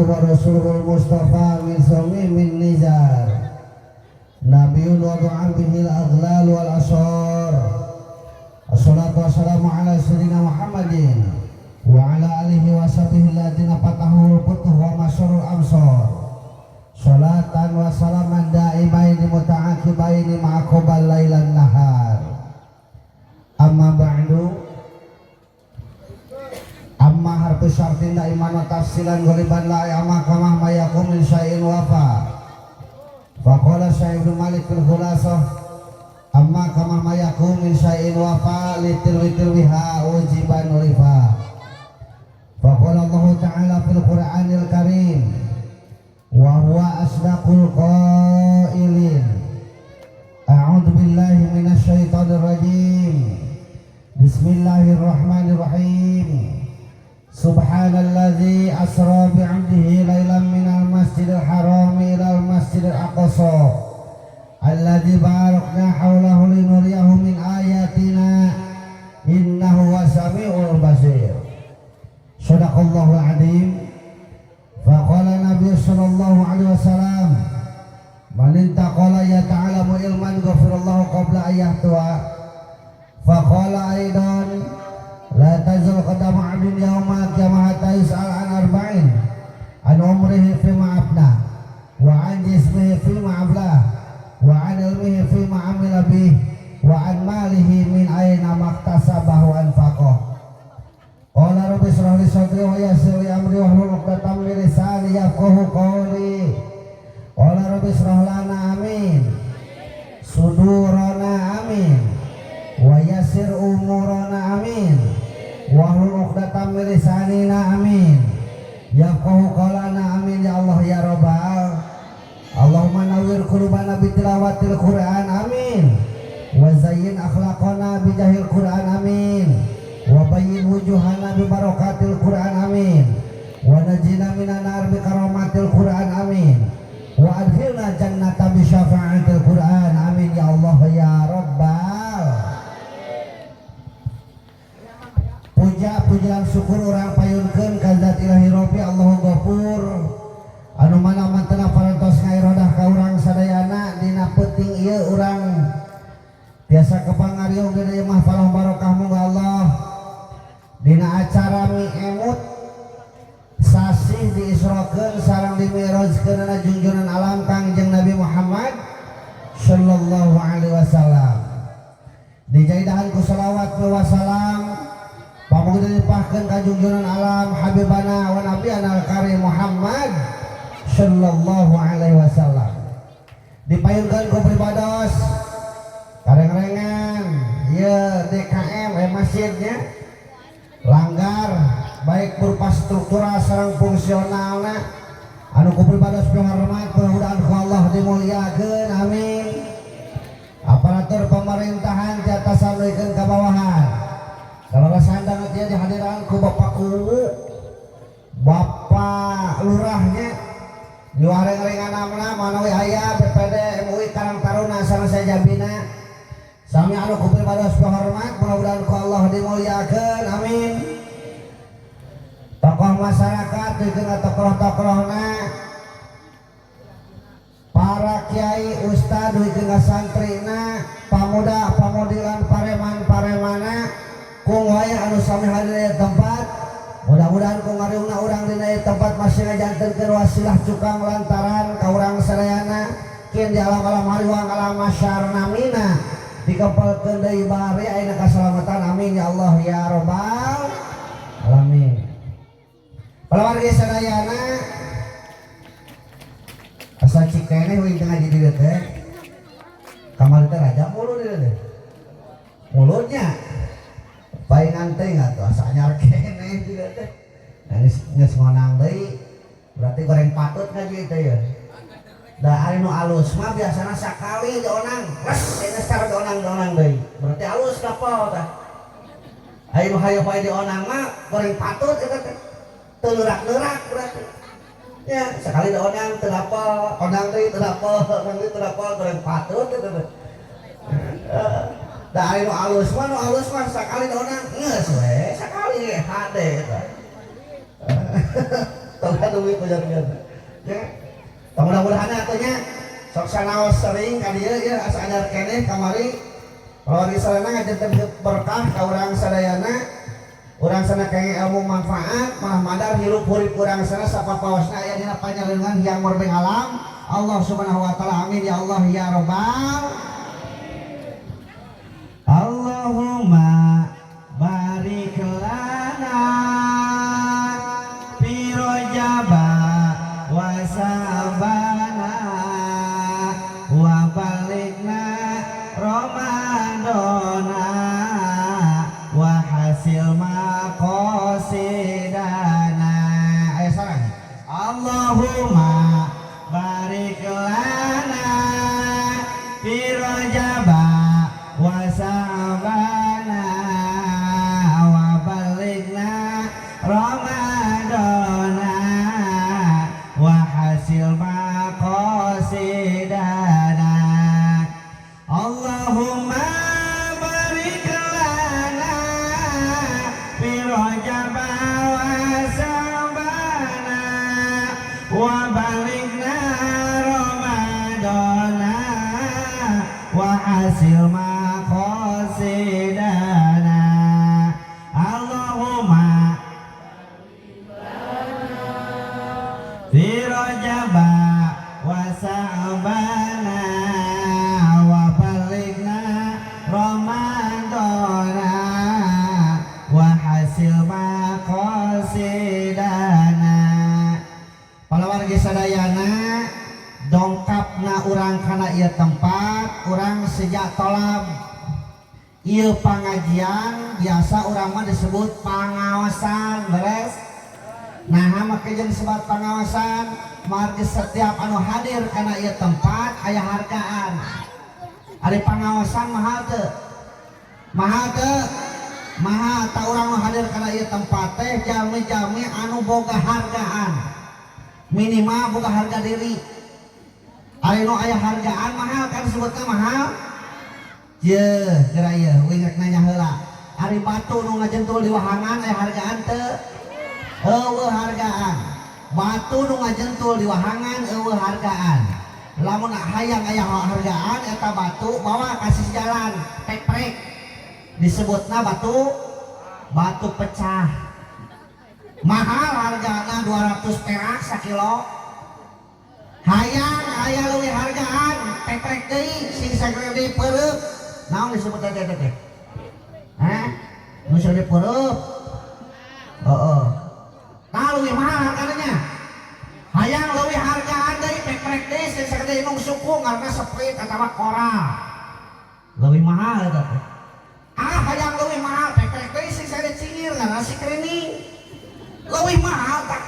Abduhu wa rasuluhul mustafa min min nizar nabiyun wadu'a bihil aghlal wal asar. Assalatu wassalamu ala sayyidina Muhammadin wa ala alihi wa sahbihi alladziina fatahul futuh wa masyarul amsar. Salatan wa salaman daimaini muta'aqibaini ma'aqobal lailan nahar. Amma ba'du. Amma harfu syartin daiman wa tafsilan ghaliban la amma kamah ma yakum min syai'in wafa. Faqala Syekh Ibnu Malik fil khulasah amma kamah ma yakum min syai'in wafa litil wiha ujiban ulifa. Faqala Allah Ta'ala fil Qur'anil Karim wa huwa asdaqul qailin. A'udzu billahi minasyaitonir rajim. Bismillahirrahmanirrahim. Subhanalladzi asra bi'abdihi lailan minal masjidil harami ilal masjidil aqsa alladzi barakna haulahu linuriyahu min ayatina innahu wasami'ul basir. Shadaqallahul azim. Faqala Nabi sallallahu alaihi wasallam man intaqala yata'alamu ilman ghafirallahu qabla ayyahtua. Faqala aidan la tazul qadamu 'abdin yawma qiyamah hatta yus'al an arba'in an umrihi fima afna wa an jismihi fima ablah wa an ilmihi fima amila bih wa an malihi min aina maktasabahu anfaqah. Qala rabbi israh li sadri wa yassir li amri wahlul 'uqdatam min lisani yafqahu qawli. Qala rabbi israh lana amin sudurana amin wa yassir umurana amin wahlul 'uqdatam min lisanina amin yafqahu qawlana amin ya Allah ya rabbal. Allahumma nawwir qulubana bi tilawatil Qur'an amin wa zayyin akhlaqana bi jahil Qur'an amin wa bayyin wujuhana bi barakatil Qur'an amin wa najina minan nar bi karamatil Qur'an amin wa adkhilna jannata bi syafa'atil Qur'an amin ya Allah ya rabbal. Puja pujian syukur urang payunkeun ka zat ilahi Rabbi Allahu Ghafur anu mana mantena parantos ngairodah ka urang sadayana dina peuting ieu urang tiasa kepangariung dina ieu mah falah barokah mungga Allah dina acara miemut sasih diisrokeun sareng dimi'rajkeun junjunan alam Kangjeng Nabi Muhammad sallallahu alaihi wasallam. Dijaidahan ku salawat wa salam pamugi dilimpahkeun ka junjunan alam Habibana wa Nabiyana al-Karim Muhammad sallallahu alaihi wasallam. Dipayunkeun ku pribados kareng-rengan ieu DKM masjidnya langgar baik berupa struktural sareng fungsionalna anu ku pribados pihormat mudah-mudahan ku Allah dimuliakeun amin. Aparatur pemerintahan di atasan duikeun ka bawahan kalau sandang dia dihadiran ku Bapak Kuwu Bapak Lurahnya nyuareng-rengan namna manawi aya BPD MUI Karang Taruna sareng sajabina sami anu ku pribados pihormat mudah-mudahan ku Allah dimuliakeun amin. Tokoh masyarakat duikeun ka tokoh-tokohna para kiai ustad duikeun ka santrina pamuda pamudilan pareman-paremana kung wae anu sami hadir di tempat mudah-mudahan ku ngariungna urang dina ieu tempat masih ngajantenkeun wasilah cukang lantaran ka urang sadayana kin di alam-alam hariwang alam masyarna mina dikempelkeun deui bari ayeuna kasalamatan amin ya Allah ya rabbal alamin. Palawargi sadayana asa cikeneh we teu ngaji di dieu teh kamari teh raja mulu di dieu teh mulutnya palingan teh atuh asa anyar keneh di dieu teh. Nah geus ngonang deui berarti goreng patut ngaji teh ya. Da ari nu alus mah biasana sakali dionang les geus cara dionang-dionang deui berarti alus kapal tah. Ari nu hayo poe dionang mah goreng patut eta teh teu leurak-leurak berarti ya sekali dionang teu dapel onang deui teu dapel onang deui teu dapel goreng patut eta teh. Da ari nu alus mah sakali dionang geus we sakali hade eta. Tong duit ujar-ujar. Ya. Mudah-mudahan atuh nya sok sanaos sering ka dieu ya asa adar keneh kamari. Kalau di sana ngajanten berkah ka urang sadayana. Urang sana kenging ilmu manfaat, malah madar hirup hurip urang sana sapapaosna aya dina panyalindungan Hyang Murbeng Alam. Allah Subhanahu wa taala. Amin ya Allah ya Rabbal. Allahumma barik lana fi rajaba wa sabana wa balighna ramadana wa hasil maqasidana. Ayo sareng. Allahumma barik lana fi rajaba wa sabana wa balighna ramadana wa hasil maqasidana. Allahumma barik lana fi rajaba wa sabana wa balighna ramadana wa hasil maqasidana. Allahumma fi rajaba wa sa'bana wa balighna ramadana wa hasil maqasidana. Palawargi sadayana, dongkapna urang kana ieu tempat urang sejak tolab ieu pangajian biasa urang mah disebut pangaosan, beres. Nah, make jeung disebut pangaosan margi setiap anu hadir kana ieu tempat aya hargaan. Ari pangaosan mahal teu? Mahal teu? Mahal. Tak urang nu hadir kana ieu tempat teh jalmi-jalmi anu boga hargaan, minimal boga harga diri. Ari nu aya hargaan mahal kan disebutna mahal. Ye, geura ieu uing rek nanya heula. Ari batu nu ngajentul di wahangan aya hargaan teu? Euweuh hargaan. Batu nu ngajentul di wahangan euweuh hargaan. Lamun hayang aya hargaan eta batu bawa ka sisi jalan, peprek. Disebutna batu batu pecah. Mahal hargana 200 perak sakilo. Hayang aya leuwih hargaan, peprek deui sing sagede peureub. Naon disebut teh teh teh? Hah? Nu sagede peureub. Heeh. Tah leuwih mahal hargana. Hayang leuwih hargaan deui, peprek deui sing sagede indung suku ngaranna Sprite atawa Koral. Leuwih mahal eta teh. Ah, hayang leuwih mahal, peprek deui sing sagede cingir ngaranna si Krining. Leuwih mahal tah.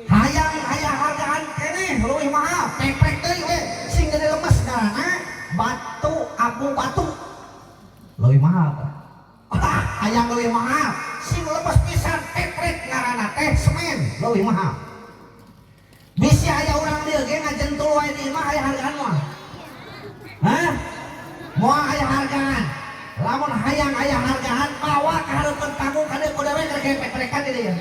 Hayang aya hargaan keneh leuwih mahal, peprek deui we sing gede lemes ngaranna batu abu batu. Leuwih mahal tah. Ah, hayang leuwih mahal, sing lemes pisan peprek ngaranna teh semen, leuwih mahal. Bisi aya urang dieu ge ngajentul wae di imah aya hargaan moal? Hah? Moal aya hargaan. Lamun hayang aya hargaan bawa ka hareupeun panggung ka dieu kudu we keur peprekan di dieu.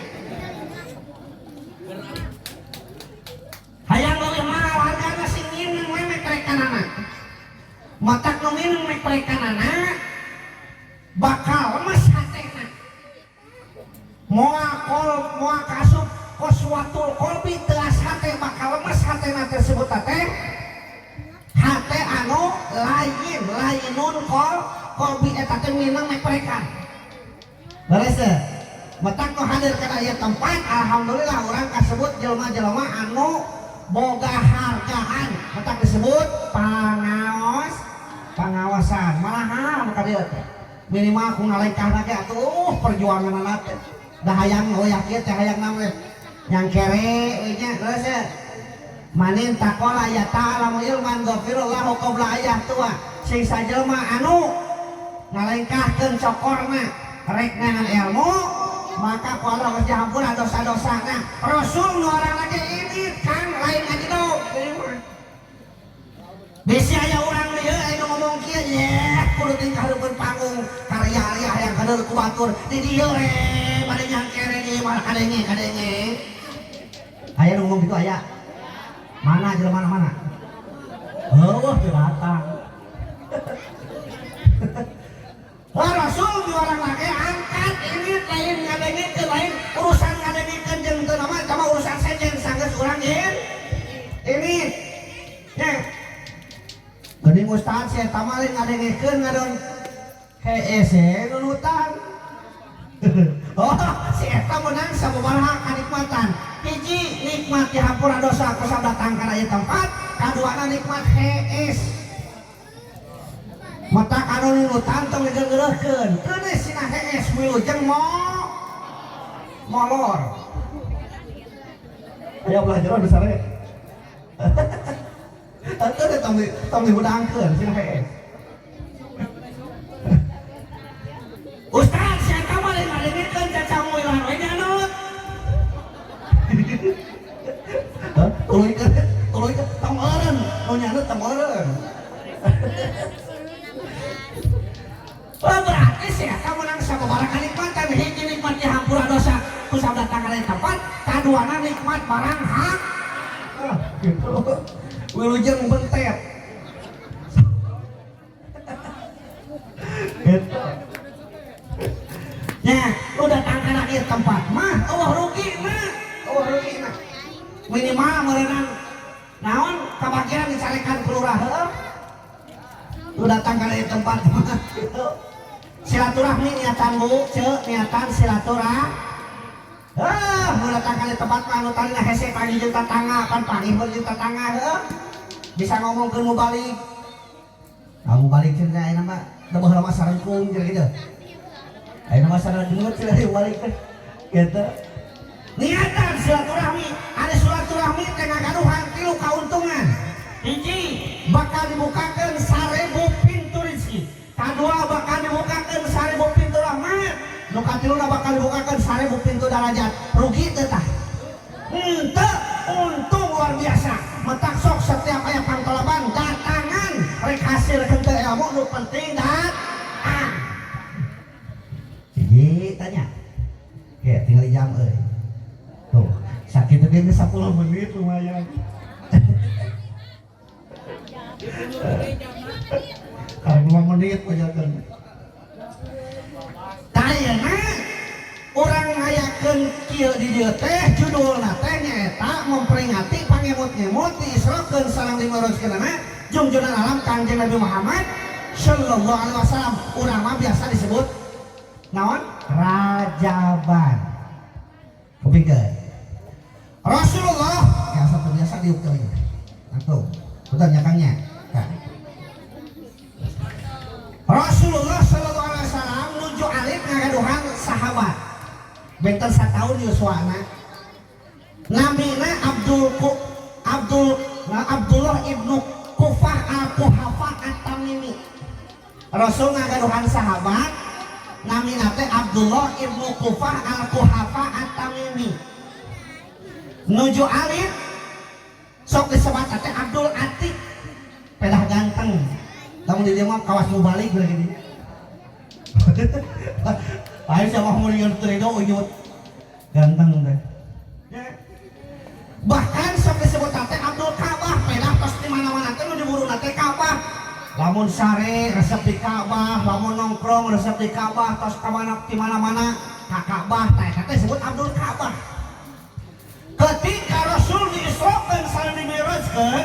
Hayang leuwih mahal hargana sing mineng we meprekanana. Matak nu mineng meprekanana bakal lemes hatena. Moal kol moal kasup koswatul kolbi teas hate bakal lemes hatena teh sebut teh hate anu lain lainun kol kolbi eta teh mineng meprekan. Beres teu? Matak nu hadir kana ieu tempat alhamdulillah urang kasebut jelema-jelema anu boga hargaan, matak disebut pangaos pangawasan. Malahan ka dieu teh minimal ku ngalengkahna ge atuh perjuanganna teh da hayang oyah kieu teh hayang we nyangkere we nya. Geus teu? Manin taqala ya ta'lamu ilman ghafirallahu qabla ayah tua sing sajelma anu ngalengkahkeun cokorna rek neangan ilmu maka ku Allah geus dihampura dosa-dosana. Rasul nu orang lagi ini kan lain ngaji dong. Bisi aya urang dieu aya ngomong kieu ye kudu tingkah hareupeun panggung karya-karya hayang kadeul ku batur di dieu we bade nyangkere di malah kadenge kadenge. Aya nu ngomong gitu aya. Mana jelema mana? Heueuh teu datang. Wah Rasul di orang lagi angkat ini lain ngadengikeun lain urusan ngadengikeun jeung teu nama sama urusan sejen sanggeus urang ieu. Ini nya. Geuning ustaz si eta mah lain ngadengikeun ngadon hese nunutan. Oh, si eta menang sababaraha kanikmatan. Hiji nikmat dihampura dosa kusabab datang kana ieu tempat, kaduana nikmat hees. Mata kanu nunutan tong digeureuhkeun. Keun sina hees wilujeng mo molor. Aya belah jero nu sare. Teu teh tong dihudangkeun sina hees. Ustaz si eta mah lain ngadengikeun cacamuilan we nyanut. Tuluykeun tuluykeun tong eureun, nu nyanut tong eureun. Oh, berarti si eta menang sababaraha kanikmatan, hiji nikmat dihampura dosa kusabab datang kana tempat, kaduana nikmat barang hak. Ah, gitu. Wilujeng bentet. Gitu. Ya, lu datang kana ieu tempat mah eueuh rugi mah, eueuh rugi mah. Minimal meureunan naon kabagian dicarekan kelurah heueuh. Lu datang kana ieu tempat mah gitu. Silaturahmi niatan bu, ceu niatan silaturahmi. Ah, lu datang kana tempat mah anu tadina hese panggih jeung tatangga, pan panggih jeung tatangga heueuh. Bisa ngomongkeun mubalik. Ah mubalik cenah ayeuna mah teu baheula mah sarengkung cenah kitu. Ayeuna mah sareng geungeut cenah balik teh. Gitu. Niatan silaturahmi, ada silaturahmi teh ngagaduhan tilu kauntungan. Hiji, bakal dibukakeun 1000 pintu rezeki. Kadua bakal dibukakeun 1000 pintu rahmat. Nu katiluna bakal dibukakeun 1000 pintu darajat. Rugi teu tah? Henteu, untung luar biasa. Mentak sok setiap aya pangtolaban datangan rek hasil henteu ilmu nu penting datang. Hiji tanya. Oke, tinggal jam euy. Tuh, sakitu ge 10 menit lumayan. Karena 5 menit pajakan. Tayana urang ngayakeun kieu di dieu teh judulna teh nyaeta memperingati pangemut-ngemut diisrokeun sareng dimirajkeunana jungjunan alam Kangjeng Nabi Muhammad sallallahu alaihi wasallam. Urang mah biasa disebut naon? Rajaban. Kupingkeun. Rasulullah ya satu biasa diukir ieu. Atuh, betul nya Kang nya? Nah. Rasulullah sallallahu alaihi wasallam nuju alit ngagaduhan sahabat. Benten sataun yuswana. Namina Abdullah ibnu Kufah al-Kuhafa at-Tamimi. Rasul ngagaduhan sahabat namina teh Abdullah ibnu Kufah al-Kuhafa at-Tamimi. Nuju alit sok disebat teh Abdul Atik. Pedah ganteng. Lamun di dieu mah kawas mubalik lagi gini. Ayo sama mulian terido unyut. Ganteng teh. Bahkan sok disebut teh Abdul Ka'bah, pedah tos di mana-mana teh nu diburuna teh Ka'bah. Lamun sare resep di Ka'bah, lamun nongkrong resep di Ka'bah, tos ka mana di mana-mana ka Ka'bah teh eta teh disebut Abdul Ka'bah. Ketika Rasul diisrokeun sareng dimirajkeun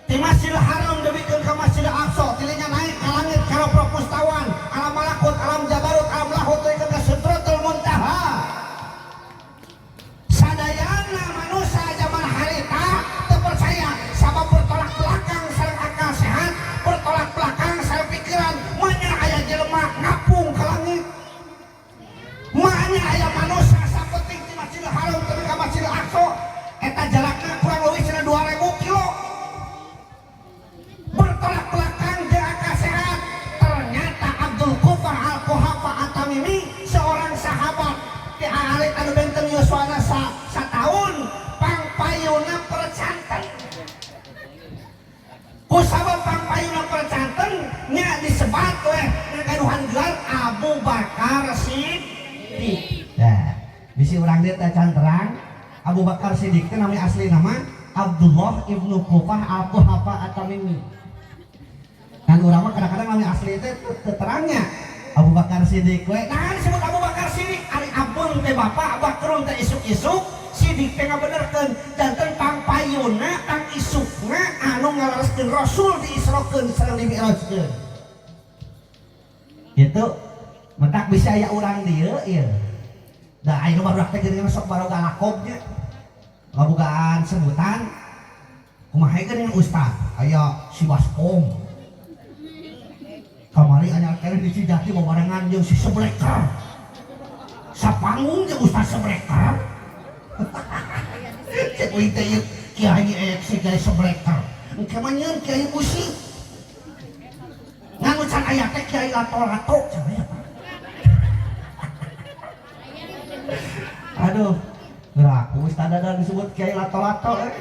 di Masjidil Haram demikian ke Masjidil Aqsa, tilinya naik ke langit ka roprok mustawan, alam malakut, alam jabarut, alam lahut demikian ke Sidratul Muntaha. Sadayana manusia zaman harita teu percaya sabab bertolak belakang sareng akal sehat, bertolak belakang sareng pikiran, manya aya jelema ngapung ke langit. Manya aya manusia sapeting di Masjidil Haram tepi ka Masjidil Aqsa, eta jarakna kurang leuwih cenah 2000 kilo. Bertolak belakang jeung akal sehat. Ternyata Abdul Kufah Al-Kuhafa At-Tamimi seorang sahabat di alit anu benten yuswana sataun pangpayuna percanten. Kusabab pangpayuna percanten nya disebat weh ngagaduhan gelar Abu Bakar Siddiq. Nah, bisi urang dieu teh can terang Abu Bakar Siddiq teh nami asli nama Abdullah ibnu Qufah Al-Quhafa At-Tamimi. Kan urang mah kadang-kadang nami asli teh teu terangnya. Abu Bakar Siddiq we. Nah, disebut Abu Bakar Siddiq ari abun teh bapak, Bakrun teh isuk-isuk, Siddiq teh ngabenerkeun janten pangpayuna tang isukna anu ngalereskeun Rasul diisrokeun sareng dimi'rajkeun. Gitu. Mentak bisa aya urang dieu ieu. Da ayeuna barudak teh geuning sok baroga lakobnya. Ngabogaan sebutan kumaha geuning ustad aya si Baskom. Kamari anyar keneh di Cijati babarengan jeung si Sebleker. Sapanggung jeung Ustad Sebleker. Cek uing teh ieu kiai si kiai Sebleker. Engke mah nyeun kiai musik. Ngan can aya teh kiai lato-lato cenah ya. Aduh, geraku Ustad ada disebut kiai lato-lato eh.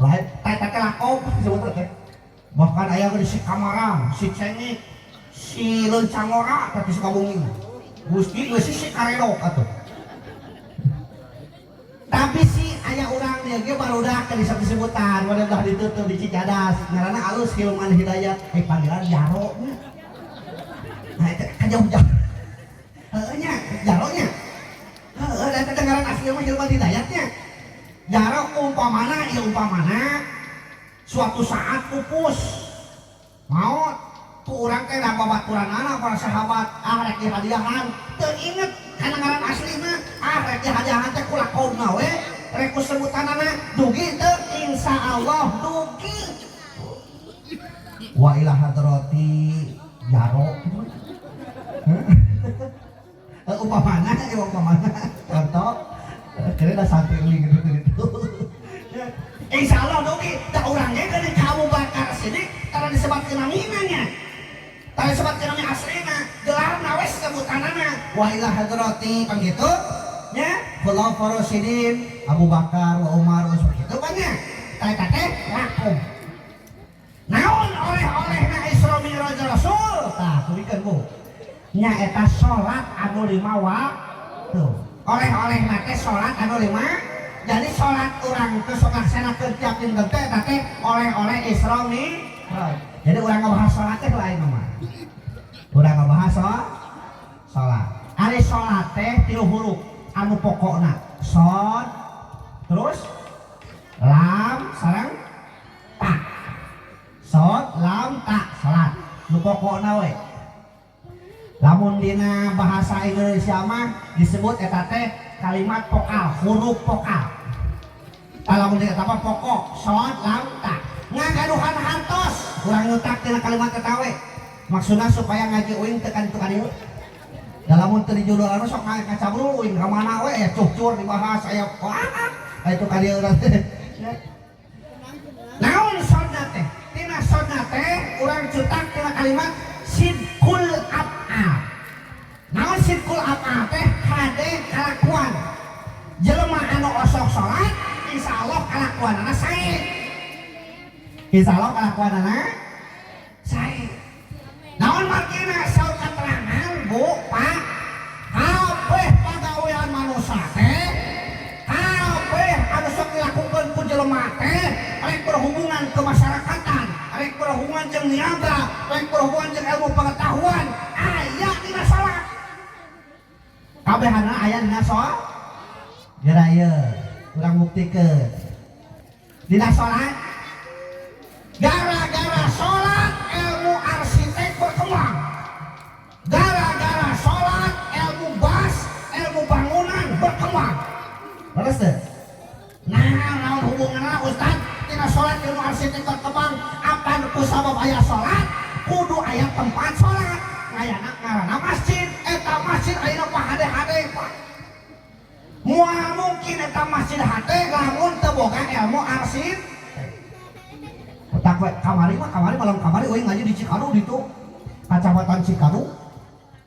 Lain teh teh lakob disebut teh. Bahkan aya ge si Kamarang, si Cengik, si Leuncangora teh di Sukabumi. Gusti geus si Karedok atuh. Tapi si aya urang dieu ge barudak teh disebut-sebutan, wadah ditutup di Cicadas. Ngaranna alus Hilman Hidayat, panggilan Jaro nya. Nah, itu kajauh-jauh. Heeh nya, Jaro nya. Heeh, da eta ngaran asli mah Hilman Hidayatnya. Jaro umpamana ieu umpamana suatu saat pupus. Maot ku urang teh da babaturanana para sahabat ah rek dihadiahan. Teu inget kana ngaran aslina, ah rek dihadiahan teh ku lakobna we, rek ku sebutanana dugi teu insyaallah dugi. Wa ila hadrati Jaro. Umpamana ya umpamana contoh kira dah santri uing gitu gitu. Insyaallah dugi da urang ge geuning ka Abu Bakar Siddiq tara disebatkeun namina nya. Tara disebatkeun nami aslina, gelarna we sebutanana wa ila hadrati pan kitu nya Khulafaur Rasyidin Abu Bakar wa Umar wa kitu pan nya. Eta teh lakum. Naon oleh-olehna Isra Mi'raj Rasul? Tah, tulikeun Bu. Nya eta salat anu 5 waktu. Oleh-olehna teh salat anu 5. Jadi salat urang teh sok laksanakeun tiap dinten teh eta teh oleh-oleh Isra Mi'raj. Jadi urang ngabahas salat teh lain mah. Urang ngabahas salat. Ari salat teh 3 huruf anu pokokna. Shod terus lam sareng ta. Shod lam ta salat. Nu pokokna we. Lamun dina bahasa Indonesia mah disebut eta teh kalimat vokal, huruf vokal. Lamun dina eta mah pokok, shod lam ta. Ngagaduhan hartos, urang nyutak tina kalimat eta we. Maksudna supaya ngaji uing teu ka ditu ka dieu. Da lamun teu dijudul anu sok kacabrul uing ka mana we aya cucur dibahas aya wah itu ka dieu urang teh. Naon sodna teh? Tina sodna teh urang cutak tina kalimat sidkul af'al. Naon sidkul af'al teh hade kalakuan. Jelema anu osok salat insyaallah kalakuanana sae. Insyaallah kalakuanana sae. Naon margina saur katerangan Bu, Pak, kabeh pagawean manusia teh kabeh anu sok dilakukeun ku jelema teh rek berhubungan kemasyarakatan, rek berhubungan jeung niaga, rek berhubungan jeung ilmu pengetahuan, aya dina salat. Kabehana aya dina salat. Geura ieu urang buktikeun. Dina salat gara-gara salat ilmu arsitek berkembang. Gara-gara salat ilmu bas, ilmu bangunan berkembang. Leres teu? Nah, naon hubunganna Ustaz? Tina salat ilmu arsitek berkembang, apan ku sabab aya salat, kudu aya tempat salat. Ngayana ngaranna masjid, eta masjid ayeuna pahade-hade, Pak. Moal mungkin eta masjid hade lamun teu boga ilmu arsitek. Otak we kamari mah kamari malam kamari euy ngaji di Cikadu ditu. Kacamatan Cikadu.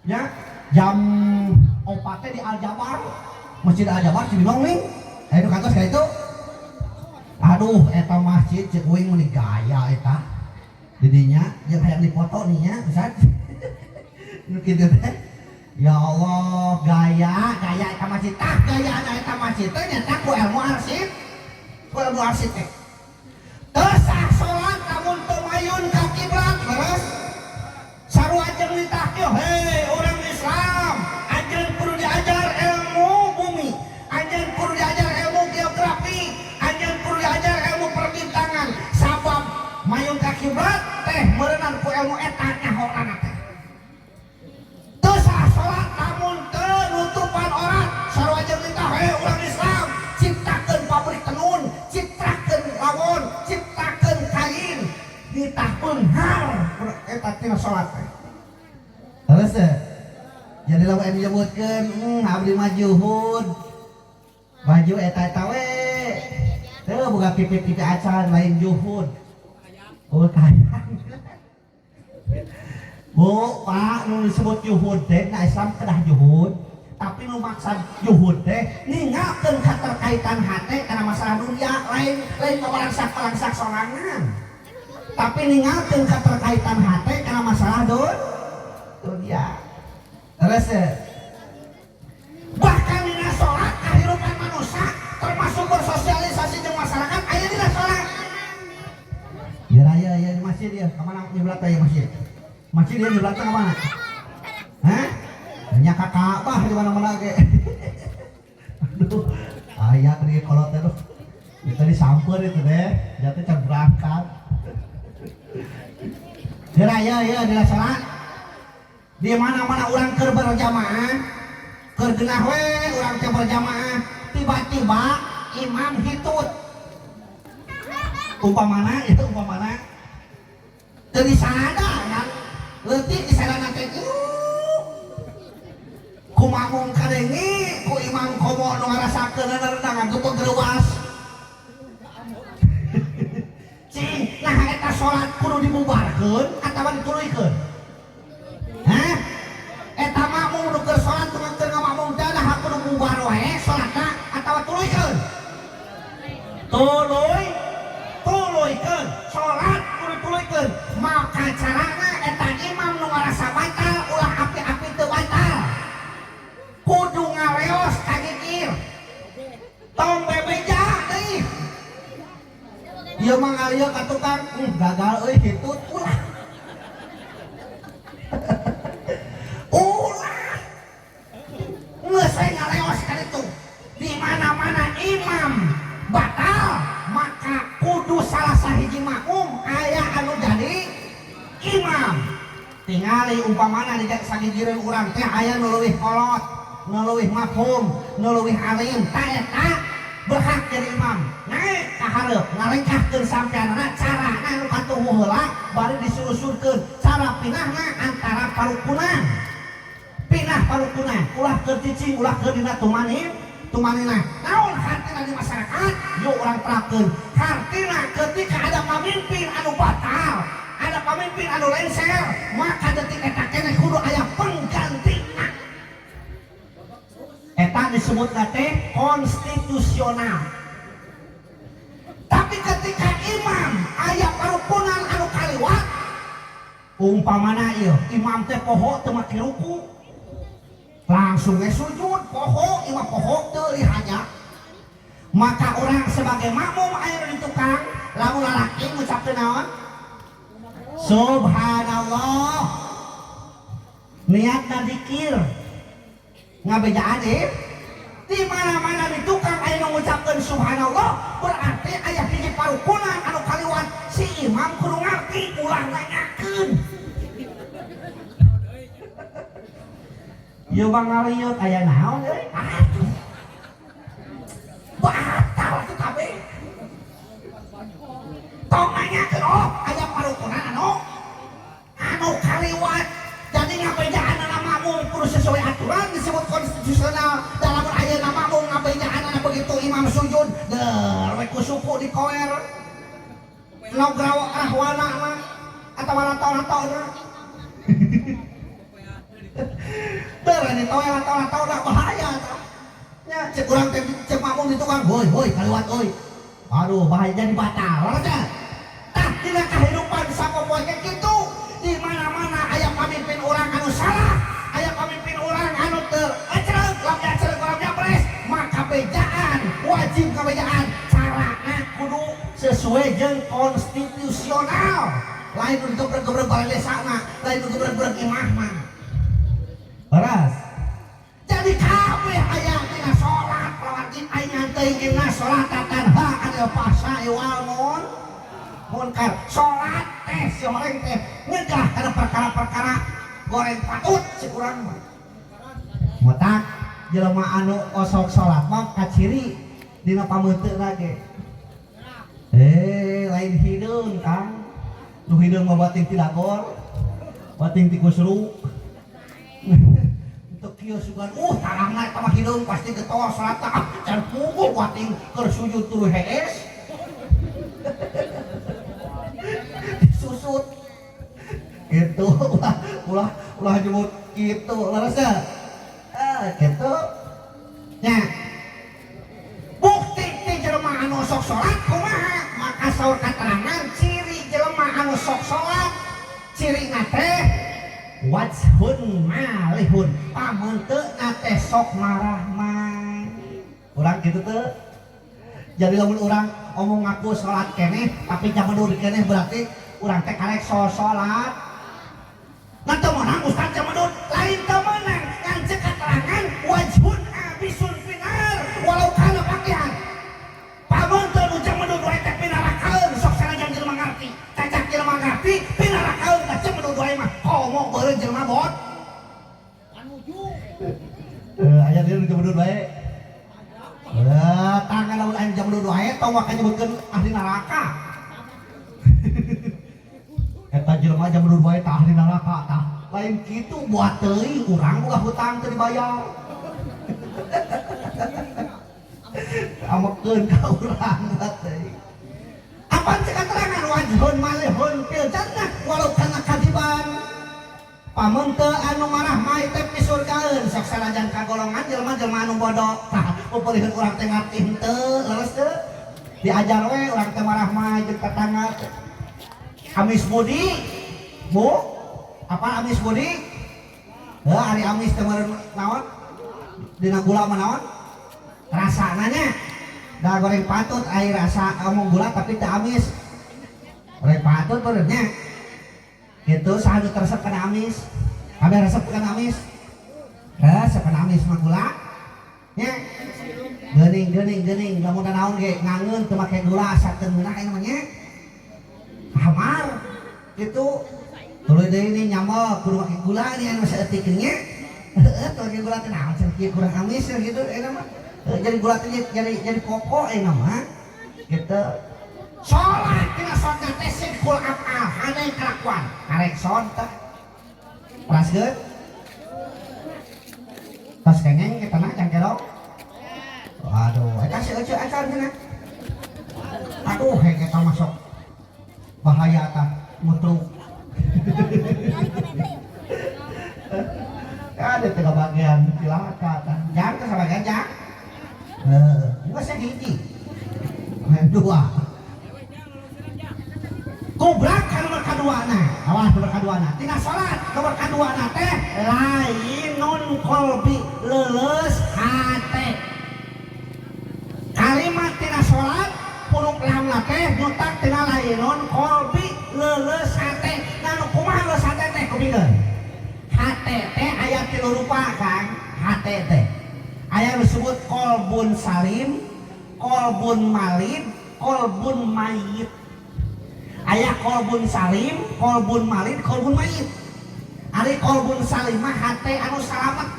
Ya, jam 4 teh di Al Jabar. Masjid Al Jabar Cibinong nih. Ayo kantos ka itu. Aduh, eta masjid cek uing meuni gaya eta. Didinya jeung hayang dipoto nih nya, Ustaz. Nu kitu teh. Ya Allah, gaya gaya eta masjid tah gaya eta masjid teh nyata ku ilmu arsip, ku ilmu arsitek. Teu sah salat lamun teu mayun ka kiblat, leres? Sarua jeung nitah kieu, hei urang Islam, anjeun kudu diajar ilmu bumi, anjeun kudu diajar ilmu geografi, anjeun kudu diajar ilmu perbintangan, sabab mayun ka kiblat teh meureunan ku ilmu eta nyahona teh. Teu sah salat lamun teu nutupan orat, sarua jeung nitah hei urang Islam, ciptakeun pabrik tenun, ciptakeun lawon, ciptakeun kain, nitah beunghar eta tina salat teh. Terus teh jadi lamun anu nyebutkeun abdi mah juhud, baju eta-eta we teu boga pipi-pipi acan lain juhud. Oh kayang. Bu, Pak, nu disebut juhud teh na Islam kedah juhud, tapi nu maksad juhud teh ninggalkeun keterkaitan hate kana masalah dunia, lain lain kabalangsak-balangsak sorangan. Tapi ninggalkeun keterkaitan hate kana masalah dunia. Terus ya. Bahkan dina salat kehidupan manusia termasuk bersosialisasi jeung masyarakat aya dina salat. Ya raya ya di masjid ya, kemana nyebelah teh masjid? Masjid dia nyebelah teh kemana? Hah? Nya ka Ka'bah di mana-mana ge. Aduh, aya tadi kolot teh tuh. Kita disamper itu deh, jatuh can berangkat. Di raya ya di salat. Di mana-mana urang keur berjamaah, keur geunah we urang teh berjamaah, tiba-tiba imam hitut. Umpamana itu umpamana teu disada kan leutik disadana teh ku makmum kadenge ku imam komo nu ngarasakeun renang ngagepeg reuas. Cing, nah eta salat kudu dibubarkeun atawa dituluykeun? Hah? Eta makmum nu keur salat nu keur ngamakmum teh nah kudu bubar wae salatna atawa tuluykeun? Tuluy, tuluykeun. Salat kudu tuluykeun. Maka carana eta imam nu ngarasa batal ulah api-api teu batal. Kudu ngareos ka gigir. Tong bebeja deui. Ieu mah ngalieu ka tukang, gagal euy hitut ulah. Ulah. Geus we ngareos ka ditu. Di mana-mana imam batal, maka kudu salah sahiji makmum aya anu jadi imam. Tingali umpamana di sagigireun urang teh aya nu leuwih kolot, nu leuwih mafhum, nu leuwih alim, tah eta berhak jadi imam. Naik ka hareup, ngalengkahkeun sampeanna carana nu katuhu heula bari disurusurkeun cara pinahna antara parukunan. Pinah parukunan, ulah keur cicing, ulah keur dina tumanin, tumanina. Naon hartina di masyarakat? Yuk urang terapkeun. Hartina ketika ada pamimpin anu batal, ada pamimpin anu lengser, maka detik eta keneh kudu aya penggantina. Eta disebutna teh konstitusional. Tapi ketika imam aya parukunan anu kaliwat, umpamana ieu imam teh poho teu make ruku, langsung we sujud poho, imam poho teu lihanya. Maka orang sebagai makmum aya di tukang, lamun lalaki ngucapkeun naon? Subhanallah. Niatna dikir. Ngabejaan di mana-mana di tukang aya nu ngucapkeun subhanallah, berarti aya hiji parukunan anu kaliwat, si imam kudu ngarti ulah nanyakeun. Ieu mah ngalieu aya naon euy? Aduh. Batal tuh kabeh. Tong nanyakeun, oh aya parukunan anu kaliwat. Jadi ngabejaanana makmum kudu sesuai aturan disebut konstitusional. Dalam ayeuna makmum ngabejaanana begitu imam sujud, der we ku suku dikoer. Lograwa rahwana mah atawa latau-latauna. Der ditoel latau-latauna bahaya tah. Nya cek urang teh cek makmum di tukang, hoi hoi kaliwat euy. Aduh bahaya jadi batal. Tah dina kahirupan sapopoe ge kitu. Di mana-mana aya pamimpin urang anu salah, aya pamimpin urang wajib ngabejaan. Carana kudu sesuai jeung konstitusional. Lain untuk gebrek-gebrek balai desa mah, lain untuk gebrek-gebrek imah mah. Beras. Jadi kabeh aya dina salat wajib aya teuing inna salata tanha anil fahsya'i wal munkar. Salat teh si horeng teh nyegah kana perkara-perkara goreng patut si urang mah. Matak jelema anu osok salat mah kaciri dina pameuteuna ge. Lain hideung Kang. Nu hideung mah bating ti dagor, bating ti kusru. Untuk kieu sugan, tarangna eta mah hideung pasti getos salat ah can puguh bating keur sujud tuluy hees. Disusut. Gitu ulah ulah ulah nyebut kitu leres teh. Gitu. Nya. Bukti ti jelema anu sok salat kumaha? Maka saur katerangan ciri jelema anu sok salat cirina teh wajhun malihun, pameunteuna teh sok marah mah. Urang kitu teu. Jadi lamun urang omong ngaku salat keneh tapi jaman keneh berarti urang teh karek so salat. Nah teu meunang ustaz jaman lain teu meunang ngan ceuk katerangan wajhun abisun finar walau kana pakihan. Pameunteun nu jaman wae teh pinarakaeun sok sanajan jelema ngarti. Cacak jelema ngarti pinarakaeun tah jaman wae mah komo beureun jelema bot. Aya deui nu jaman wae. Tangan lamun aya jaman wae tong waka nyebutkeun ahli neraka. Eta jelema jaman wae tah ahli neraka tah. Lain kitu buat teuing urang boga hutang teu dibayar. Amekeun ka urang buat teuing. Apaan cek katerangan wajhun malihun fil jannah walau kana kadiban. Pameunte anu marah mai teh pisurgaeun sok sanajan kagolongan jelema-jelema anu bodoh. Tah pupulihkeun urang teh ngarti henteu leres teu? Diajar we urang teh marah mai jeung tetangga. Amis budi. Bu, apa amis budi? Heuh ari amis teh meureun naon? Dina gula mah naon? Rasana nya. Da goreng patut ai rasa omong gula tapi teu amis. Goreng patut meureun nya. Gitu saha nu resep kana amis? Kabeh resep kana amis? Resep kana amis mah gula. Nya. Geuning geuning geuning lamun naon ge ngangeun teu make gula asa teu ngeunah aya mah nya. Hamar gitu. Tuluy deui ini nyambel kudu make gula nih anu saeutik nya. Heueuh teu make gula teh naon cenah kieu kurang amis gitu eta mah. Jadi gula teh jadi pokok eta mah. Gitu. Salat tina salat teh sidqul af'al hane kalakuan. Karek son tah. Peraskeun? Tos kengeng kita mah cangkerok. Waduh, eta si Ece acan cenah. Aduh, hek eta masuk bahaya tah mutruk. Ada tiga bagian cilaka tah. Jang teh sabagian jang. Heeh, geus hiji. Dua. Kubrak ka nomor kaduana. Awas nomor kaduana. Tina salat nomor kaduana teh lainun qalbi leuleus hate. Kalimat tina salat huruf lam teh nyutak tina lainun qalbi leuleus hate. Nah nu kumaha leuleus hate teh kupingkeun. Hate teh aya tilu rupa Kang. Hate teh aya disebut qalbun salim, qalbun malid, qalbun mayit. Aya qalbun salim, qalbun malid, qalbun mayit. Ari qalbun salim mah hate anu salamet.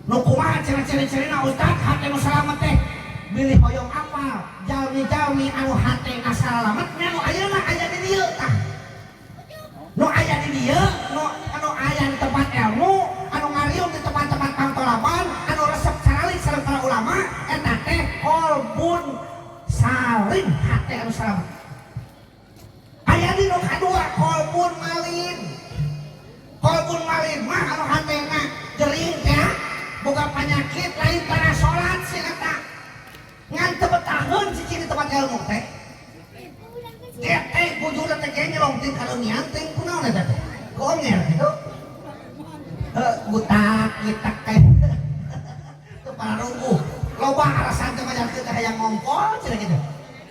Nu kumaha ciri-ciri-cirina ustaz hate anu salamet teh? Bilih hoyong apal jalmi-jalmi anu hatena salamet nya nu ayeuna aya di dieu tah. Nu aya di dieu, nu anu aya di tempat ilmu, anu ngariung di tempat-tempat pangtolaban, anu resep caralik sareng para ulama eta teh qalbun salim hate anu salamet. Aya di nu kadua qalbun malid. Qalbun malid mah anu hatena gering teh boga penyakit lain tara salat si eta. Ngan teu betaheun cicing di tempat ilmu teh. Teh bujurna teh genyelong ting kaleumian ting kunaon eta teh. Konger gitu. Heuh gutak gitak teh. Teu pararungguh. Loba alasan teh mah ngajarkeun teh hayang ngompol cenah kitu.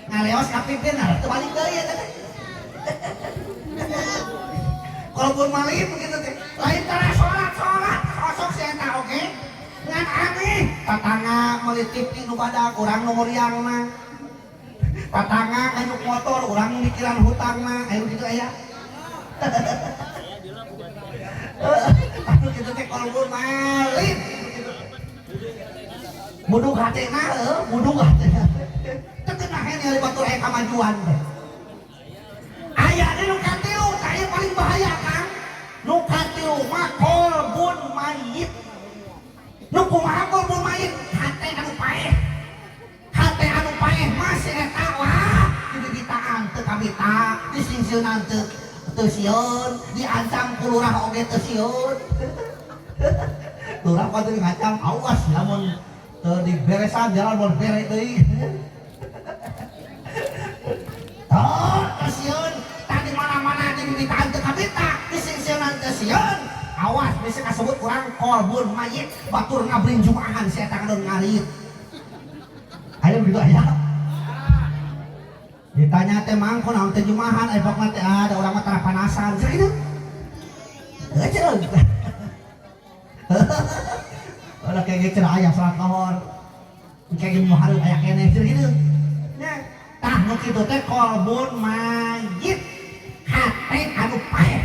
Ngaleos ka pipir nah teu balik deui eta teh. Kalaupun malim gitu teh, lain tara salat-salat, sosok si eta oge. Ngan aneh, tatangga meuli TV nu badag urang nu muriangna. Tatangga nganyuk motor urang mikiran hutangna, aya kitu aya. Atuh kitu teh kalaupun malim. Muduk hatena heuh, muduk hatena. Teu keunaheun ningali batur aya kamajuan teh. Aya deui nu katilu, tah ieu paling bahaya Kang. Nu katilu mah kolbun mayit. Nu kumaha kolbun mayit? Hate anu paeh. Hate anu paeh mah si eta wah dibibitaan teu kabita, disingsieunan teu sieun, diancam ku lurah oge teu sieun. Lurah mah teu ngancam, awas lamun teu diberesan jalan mun bere deui. Oh, teu sieun, tadi mana-mana dibibitaan teu kabita, disingsieunan teu sieun. Awas bisa kasebut urang kolbun mayit, batur ngabring jumaahan si eta ngadon ngarit. Aya begitu aya. Ditanya teh mang kunaon teh jumahan, aya pokna teh ada urang mah tara panasan. Cenah kitu. Heuh cenah. Ulah kayak gitu cenah aya salat lohor. Kayak gini hareup aya keneh cenah kitu. Nya, tah nu kitu teh kolbun mayit. Hate anu paeh.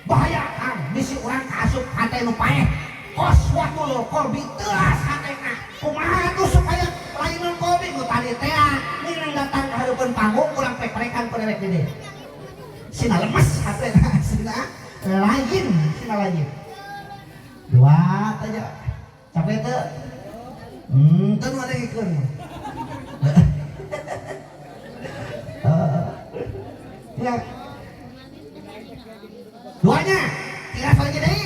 Bahaya Kang, bisi urang kaasup hate nu paeh. Qaswatul qalbi teuas hatena. Kumaha tuh supaya lain qalbi nu tadi teh minang datang ka hareupeun panggung urang pek-perekan ku dewek di dieu. Sina lemes hatena, sina lain, sina lain. Dua aja. Capek teu? Teu nu ngikeun. Ya. Duanya, tinggal lagi deui.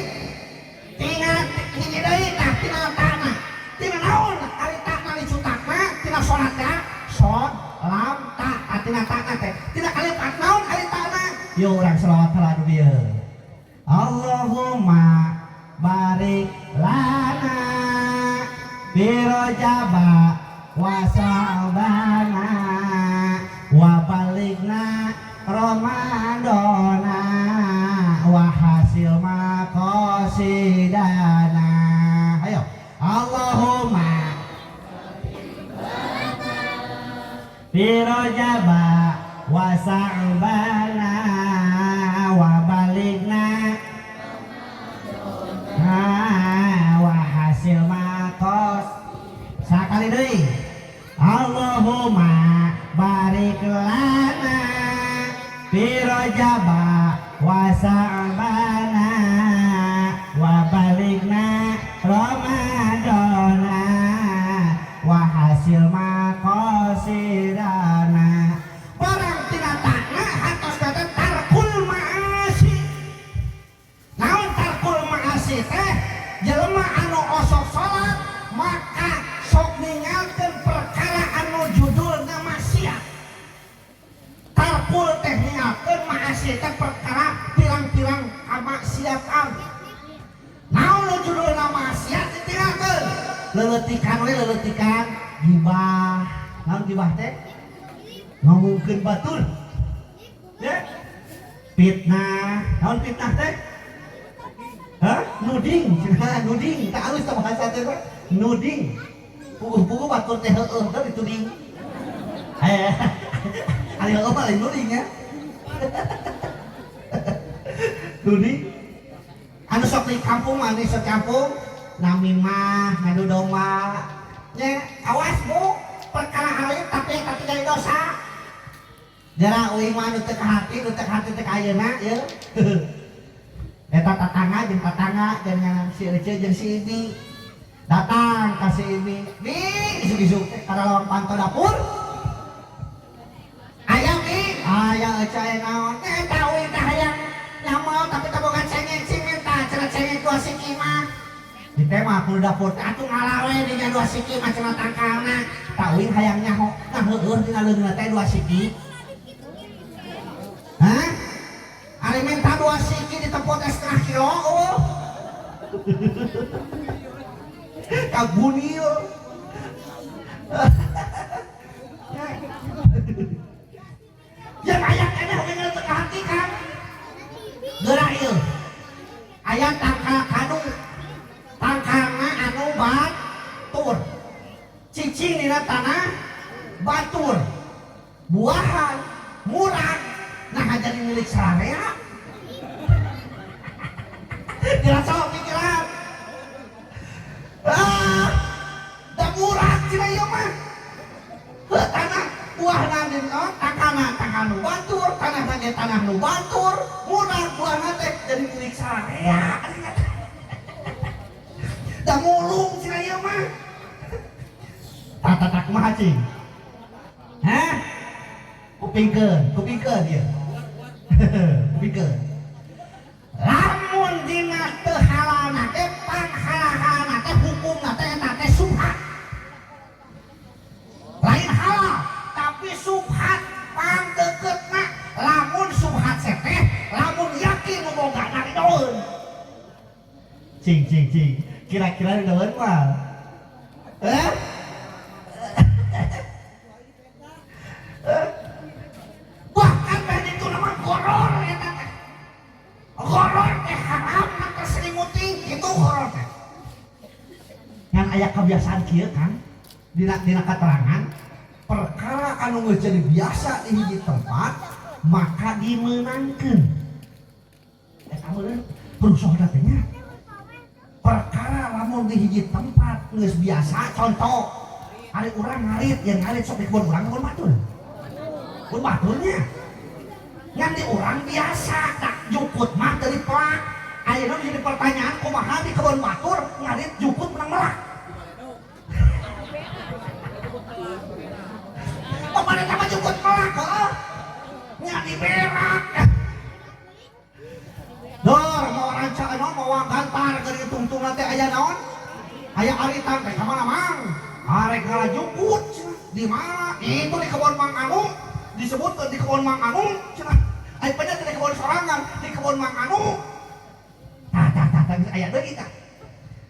Tinggal hiji deui tah tina tanah. Tina naon? Ari takna dicutakna tina salat teh sod lam ta tina takna teh. Tina kalimat naon ari takna? Yuk urang selawat heula nu dieu. Allahumma barik lana fi rajaba wa sa'bana wa balighna ramadana wa hasil maqasidana. Ayo Allahumma fi rajaba wa sa'bana wa balighna wa hasil maqas. Sakali deui Allahumma barik lana fi rajaba wa sa'bana wa balighna ramadana wa hasil maqasidana. Barang tina takna hartos kata tarkul ma'asi. Naon tarkul ma'asi teh? Jelema anu osok salat maka sok ninggalkeun perkara anu judulna maksiat. Tarkul teh ninggalkeun ma'asi teh perkara pirang-pirang kamaksiatan. Naon nu judulna maksiat ditinggalkeun? Leuleutikan we leuleutikan gibah. Naon gibah teh? Ngomongkeun batur. Ya. Fitnah. Naon fitnah teh? Hah? Nuding, cenah nuding, tak halus tah bahasa teh teh. Nuding. Puguh-puguh batur teh heueuh teh dituding. Eh, ari heueuh mah lain nuding ya. Nuding. Anu sok di kampung mah, anu sok kampung namimah, ngadu domba. Nya, awas Bu, perkara alit tapi eta teh jadi dosa. Jara uing mah anu teu kahati, nu teu kahati teh ka ayeuna ye. Eta tatangga jeung tatangga jeung si Ece jeung si Ibi. Datang ka si Ibi. Bi isuk-isuk teh kana lawang panto dapur. Aya Bi, aya Ece aya naon? Eta uing teh hayang nyamel tapi teu boga cengek cing minta cenah cengek dua siki mah. Ditema ku dapur teh atuh ngalawe dinya dua siki mah cenah tangkalna. Tah uing hayang nyaho. Nah heueuh dina leungeunna teh dua siki. Hah? Ari minta dua siki ditempot teh setengah kilo oh. Kagunil. Cicing dina tanah batur. Buahan murah. Nah jadi milik sararea. Kira sok pikiran. Ah, da murah cenah ieu mah. Heuh tanah buahna di takana tanah nu batur, tanah ge tanah nu batur, murah buahna teh jadi milik sararea. Da mulung cenah ieu mah. Tata tak kumaha cing? Hah? Kupingkeun, kupingkeun ieu. Kupingkeun. Lamun dina teu halalna teh panghalal-halalna teh hukumna teh eta teh subhat. Lain halal, tapi subhat pangdeukeutna. Lamun subhat teh lamun yakin nu bogana ridoeun. Cing cing cing, kira-kira ridoeun mah. Eh? Bahkan teh itu nama goror eta teh. Goror teh haram na terselimuti gitu goror teh. Ngan aya kebiasaan kieu kan dina keterangan perkara anu geus jadi biasa di hiji tempat maka dimenangkeun. Eta meureun perusahaan teh nya. Perkara lamun di hiji tempat geus biasa contoh ari urang ngarit yang ngarit sok di kebun urang kebun batur. Kebun baturnya. Ngan di urang biasa tak jukut mah teu dipelak. Ayeuna jadi pertanyaan kumaha di kebun batur ngarit jukut menang melak. Pamane mah jukut melak heuh. Nya diberak. Dor mau ranca naon mawa gantar keur ditungtungna teh aya naon? Aya aritan teh ka mana mang? Arek ngala jukut cenah. Di mana? Itu di kebun Mang Anu. Disebut di kebun Mang Anu cenah. Aya pada di kebun sorangan, di kebun Mang Anu. Tah tah tah tah aya deui tah.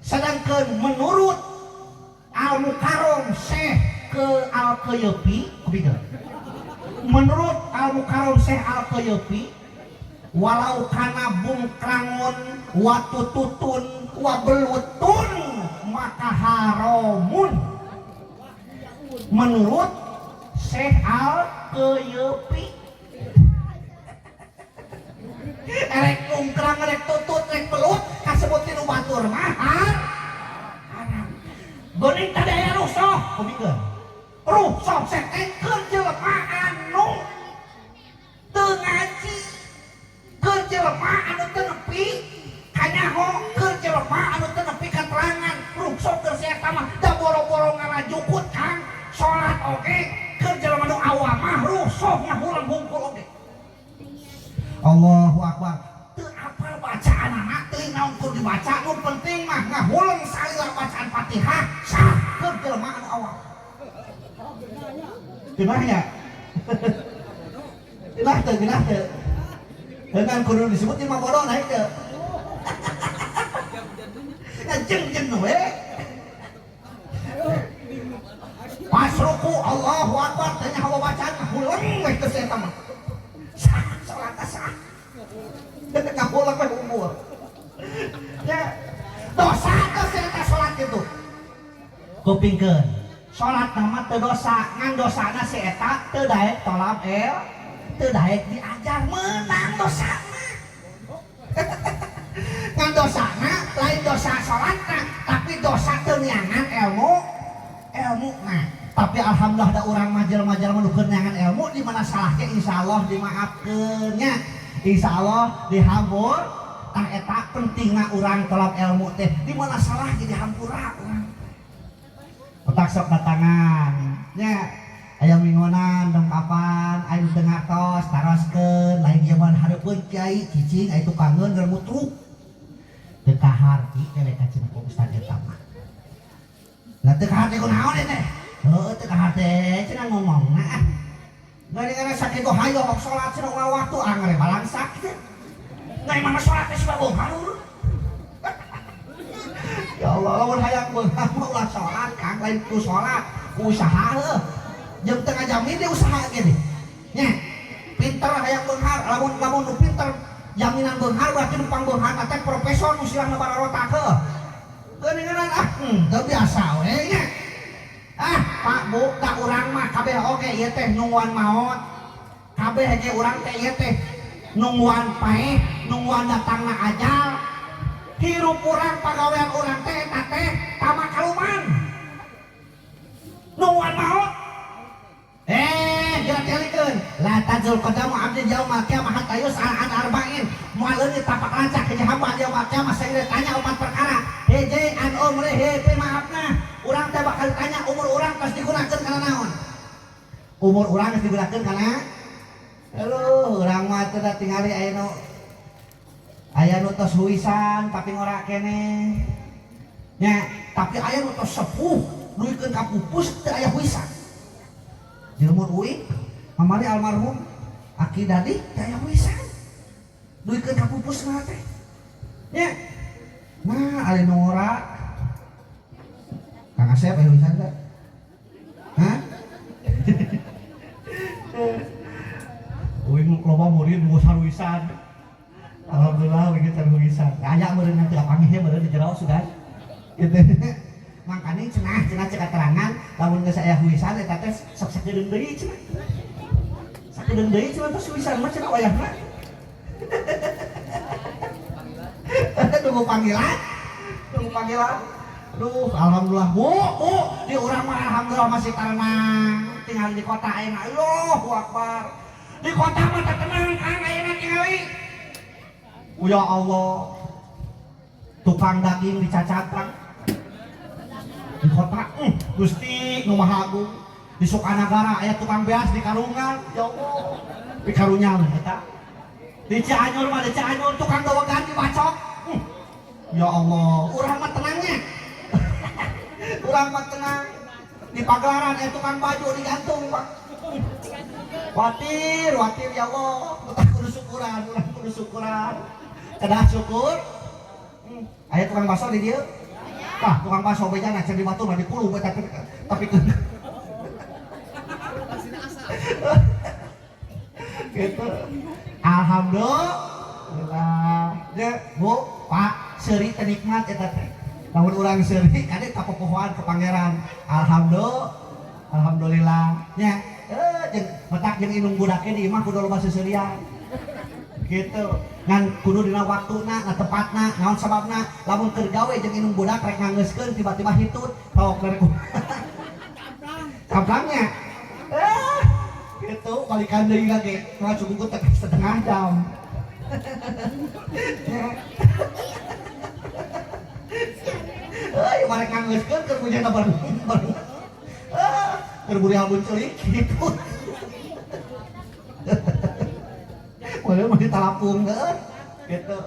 Sedangkan menurut Al Mukarrom Syekh ke Al Qayyubi, kupikeun. Menurut Al Mukarrom Syekh Al Qayyubi, walau kana bungkrangon watututun wabelutun maka haramun. Menurut Syekh Al Qayyubi, erek bungkrang erek tutut erek belut kasebut tinu batur mah haram. Geuning tadi aya rusuh, kupikeun. Rusuh setengkeun jelema anu teu ngaji, keur jelema anu teu nepi kanyaho, keur jelema anu teu nepi katerangan. Rusuh keur si eta mah da boro-boro ngarajukut Kang, salat oge keur jelema nu awam mah rusuh ngahulang hungkul oge. Allahu Akbar. Teu apal bacaanana, teu naon kur dibaca, nu penting mah ngahuleng salila bacaan Fatihah sah keur jelema anu awam. Genah nya? Genah teu, genah teu. Dengan kudu disebut mah bodoh naik teu. Ngajeng-jeng we. Pas ruku Allahu Akbar teh nyaho bacaan ngahuleng we teu si eta mah. Sah salat sah. Ngahuleng we umur. Ya dosa teh si eta salat kitu. Kupingkeun. Salat nama teu dosa, ngan dosana si eta teu daek tolab el, teu daek diajar menang dosana. Ngan dosana lain dosa salatna, tapi dosa teu neangan ilmu, ilmu nah. Tapi alhamdulillah da urang mah jelema-jelema nu keur neangan ilmu di mana salah ge insyaallah dimaafkeun nya. Insyaallah dihampur. Tah eta pentingna urang tolab ilmu teh, di mana salah ge dihampura urang. Otak sok datangan nya aya minggunan dong kapan aya nu teu ngatos taroskeun lain zaman hareupeun kiai cicing aya tukangeun ngermutruk teu kaharti teh ka cenah ku ustad eta mah. Lah teu kaharti kunaon teh? Heuh teu kaharti cenah ngomongna ah. Gara-gara sakitu hayo salat cenah ulah waktu anggar balangsak teh. Ngai mana salat teh sebab beunghar. Ya Allah, lamun hayang beunghar mah ulah salat Kang, lain ku salat, ku usaha heuh. Jeung teu ngajamin deui usaha ge nih. Nya, pinter hayang beunghar, lamun lamun nu pinter jaminan beunghar berarti nu pangbeungharna teh profesor nu silahna bararotak heuh. Geuningan ah, teu biasa we nya. Ah, Kabeh oge ieu teh nungguan maot. Kabeh ge urang teh ieu teh nungguan paeh, nungguan datangna ajal. Hirup urang pagawean urang teh eta teh tamakaluman. Nungguan maot. Geura tialikeun. La tazul qadamu abdin yaumal qiyamah hatta yus'al an arba'in. Moal leungit tapak lancak hiji hamba yaumal qiyamah sehingga ditanya opat perkara. Hiji an umrihi fi ma afnah. Urang teh bakal ditanya umur urang tos digunakeun kana naon? Umur urang geus digunakeun kana. Aduh, urang mah teu tingali aya nu tos huisan tapi ngora keneh. Nya, tapi aya nu tos sepuh duikeun ka pupus teu aya huisan. Di umur uing kamari almarhum Aki Dadi teu aya huisan. Duikeun ka pupus mah teh. Nya. Nah, ari nu ngora Kang Asep aya huisan teh? Hah? Uing loba murid nu saruisan. Alhamdulillah uing can huisan. Aya meureun nanti kapanggih meureun di jero sugan. Gitu. Mangkane cenah cenah cek keterangan lamun geus aya huisan eta teh sok sakedeung deui cenah. Sakedeung deui cenah tos huisan mah cenah wayahna. Tunggu panggilan. Tunggu panggilan. Aduh, alhamdulillah Bu, Bu, di urang mah alhamdulillah masih tenang. Tinggal di kota ayeuna. Allahu Akbar. Di kota mah teu tenang Kang ayeuna tingali. Ya Allah. Tukang daging dicacat Kang. Di kota, Gusti nu Maha Agung. Di Sukanagara aya tukang beas di karungan. Ya Allah. Di karunya eta. Di Cianjur mah di Cianjur tukang dowegan dibacok. Ya Allah, urang mah tenangnya. Urang mah tenang. Di pagelaran aya tukang baju digantung, Pak. Watir, watir ya Allah. Urang kudu syukuran, urang kudu syukuran. Kedah syukur. Aya tukang bakso di dieu? Tah, tukang bakso bejana can di batur mah dipuluh eta tapi gitu. Alhamdulillah. Ya, Bu, Pak, seuri teh nikmat eta teh. Lamun urang seuri kade kapopohoan ke pangeran. Alhamdulillah. Alhamdulillah. Nya, jeung matak jeung indung budake di imah kudu loba seuseurian. Gitu. Ngan kudu dina waktuna, na tempatna, naon sababna lamun keur gawe jeung indung budak rek ngangeuskeun tiba-tiba hitut, tok rek. Kamplangnya. Gitu, balikan deui lagi. Mah cukup teh setengah jam. Euy, marek ngangeuskeun keur bujana bareng. Keur buri albun ceulik gitu. Boleh mah ditalapung heuh. Gitu.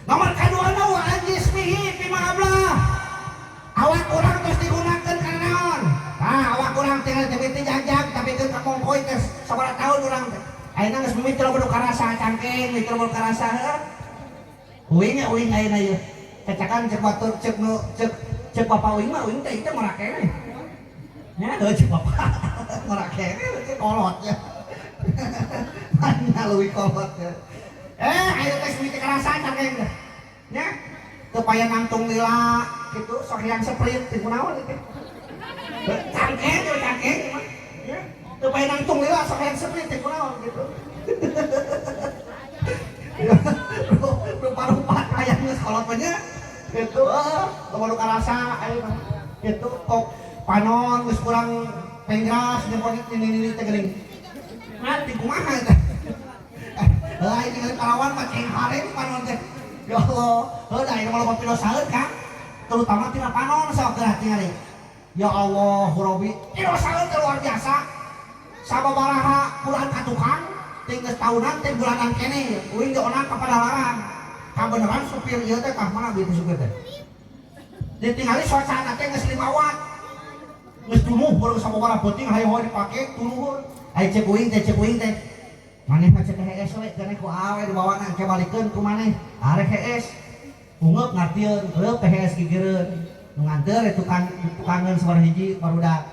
Nomor kaduana wa anjismihi fi ma'ablah. Awak urang terus digunakeun kana naon? Tah, awak urang tinggal teh jangjang tapi keun ka kongkoy teh sabaraha tahun urang teh. Ayeuna geus mimiti loba nu karasa cangkeng, mimiti loba nu karasa heuh. Uing nya uing ayeuna ieu. Cacakan cek batur cek nu cek cek bapak uing mah uing teh ieu ngora keneh. Nya heuh cek bapak ngora keneh cek kolot nya. Mana leuwih kolot ya. Ayo teh mimiti karasa cangkeng teh. Nya teu paya nangtung lila kitu sok hayang sprint teh kunaon teh. Cangkeng teh cangkeng mah. Nya teu paya nangtung lila sok hayang sprint teh kunaon gitu. Rupa-rupa hayang geus kolot mah nya. Gitu loba nu karasa ayeuna mah. Gitu kok panon geus kurang pengras jeung nini-nini teh geuning. Nanti kumaha eta? Lain ningali parawan mah ceng hare di panon teh. Ya Allah, heuh da ieu mah loba pidosaeun Kang. Terutama tina panon sok geura tingali. Ya Allah, Robi, pidosaeun teh luar biasa. Sababaraha bulan ka tukang, ting geus tahunan teh bulanan keneh, uing ge onang ka Padalarang. Kabeneran supir ieu teh tah mana bieu supir teh. Ditingali suasana teh geus 5 watt. Geus tunuh baru sababaraha peuting hayo dipake tunuh. Ai cek uing teh cek uing teh. Maneh mah cek hees we keneh ku awe dibawana engke balikeun ku maneh. Arek hees. Ungeup ngartieun, leup teh hees gigireun. Nu nganteur tukang tukangeun sabaraha hiji barudak.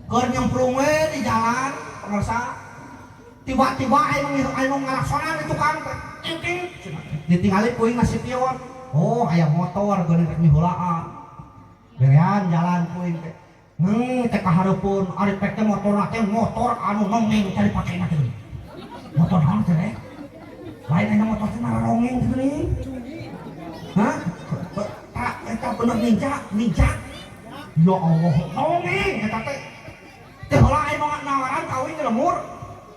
Keur nyemprung we di jalan pemirsa. Tiba-tiba aya nu ngalaksonan di tukang teh. Ting ting. Ditingali ku uing na pion. Oh, aya motor geuning rek miheulaan. Berean jalan ku uing teh. Teh kahareupeun ari pek teh motorna teh motor anu nongeng teh dipakena teh. Motor naon teh? Lain aya motor teh narongeng teh geuning. Hah? Tak eta bener Ninja, Ninja. Ya Allah, nongeng eta teh. Teh heula aya nu nawaran kawin di lembur.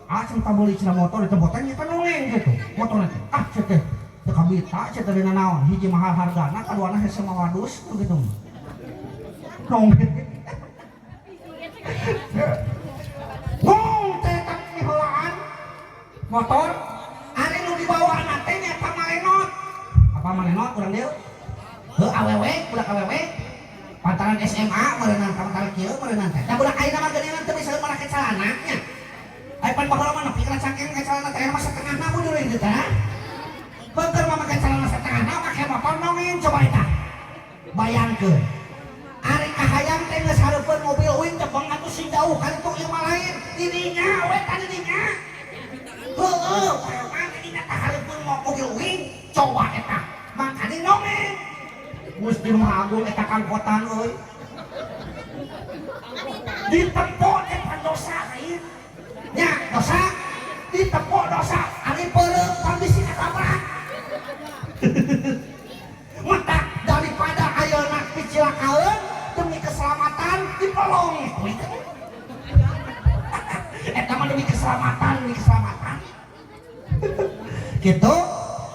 Ah, cenah meuli cenah motor di tempat teh eta nongeng gitu. Motorna teh. Ah, cenah teh. Teu kabita cenah teh dina naon. Hiji mahal hargana, kaduana hese mawadus gitu. Nongeng. Ngong teh tak miheulaan motor ari nu dibawa teh nyata malenot. Apa malenot urang dieu? Heuh awewe, budak awewe. Pantaran SMA meureunnan pantaran kieu meureunnan teh. Da budak ayeuna mah geuningan teu bisa make calana nya. Ai pan baheula mah nepi kana cangkeng ka calana teh mah setengahna bujur ieu teh. Heukeun mah make calana setengahna make motor nongeng coba eta. Bayangkeun. Ari kahayang teh geus hareupeun mobil uing teh bang atuh sing jauh kan itu ieu mah lain. Di dinya we tadi dinya. Heueuh, preman di dinya tah hareupeun mobil uing coba eta. Makane nongeng. Gusti Nu Maha Agung eta kangkotan euy. Ditempo teh pan dosa lain. Nya dosa ditempo dosa ari peureum pan bisi katabrak. Matak daripada ayeuna dicilakaeun demi keselamatan dipelong. Eta mah demi keselamatan, demi keselamatan. Gitu,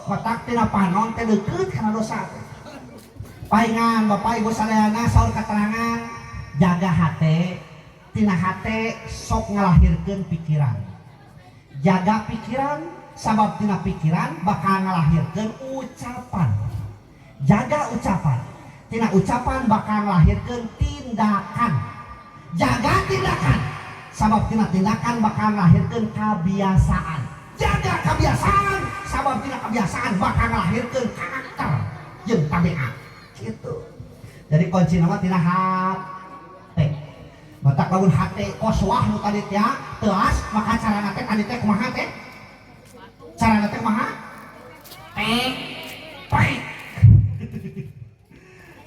matak tina panon teh deukeut kana dosa teh. Paingan Bapak Ibu sadayana saur keterangan jaga hate, tina hate sok ngalahirkeun pikiran. Jaga pikiran sabab tina pikiran bakal ngalahirkeun ucapan. Jaga ucapan, tina ucapan bakal ngalahirkeun tindakan. Jaga tindakan sabab tina tindakan bakal ngalahirkeun kebiasaan. Jaga kebiasaan sabab tina kebiasaan bakal ngalahirkeun karakter jeung tabiat. Gitu. Jadi kunci nama tina hate. Matak lamun hate koswah nu tadi teh teuas maka carana teh tadi teh kumaha teh? Carana teh kumaha? Pek pek.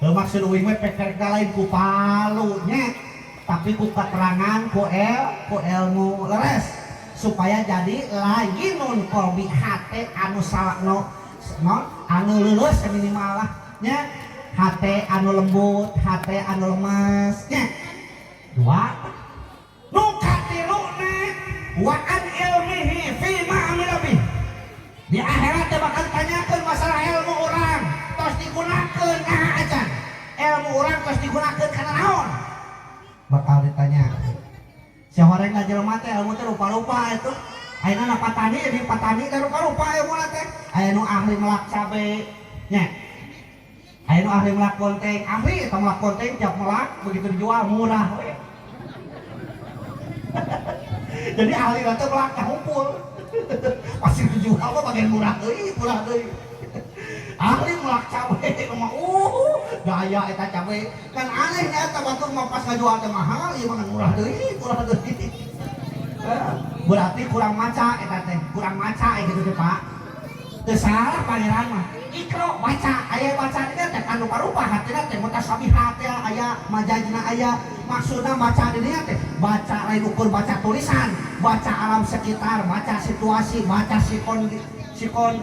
Heuh maksud uing mah pek lain ku palu nya, tapi ku keterangan ku el ku ilmu leres supaya jadi lainun qalbi hate anu salakno no anu leuleus minimal lah nya, hate anu lembut, hate anu lemes nya. Dua nu katiluna wa an ilmihi fi ma amila bih. Di akhirat teh bakal ditanyakeun masalah ilmu urang tos digunakeun naha acan, ilmu urang tos digunakeun kana naon bakal ditanya. Si horeng ka jelema teh ilmu teh rupa-rupa itu. Ayeuna na patani jadi patani teh rupa-rupa ilmu teh. Aya nu ahli melak cabe nya, aya nu ahli melak bonteng, ahli eta melak bonteng tiap melak begitu dijual murah we. Jadi ahli teh melak ngumpul pasti dijual mah bagian murah deui, murah deui. Ahli melak cabe mah gaya eta cabe kan aneh nya eta batur mah pas ngajual teh mahal ieu mah murah deui, murah deui. Berarti kurang maca eta teh, kurang maca gitu teh Pak. Teu salah pangeran mah. Iqra baca, aya baca dinya teh kan rupa-rupa hatina teh mutasabihat ya aya majazna aya maksudna baca di dinya teh baca lain ukur baca tulisan, baca alam sekitar, baca situasi, baca sikon sikon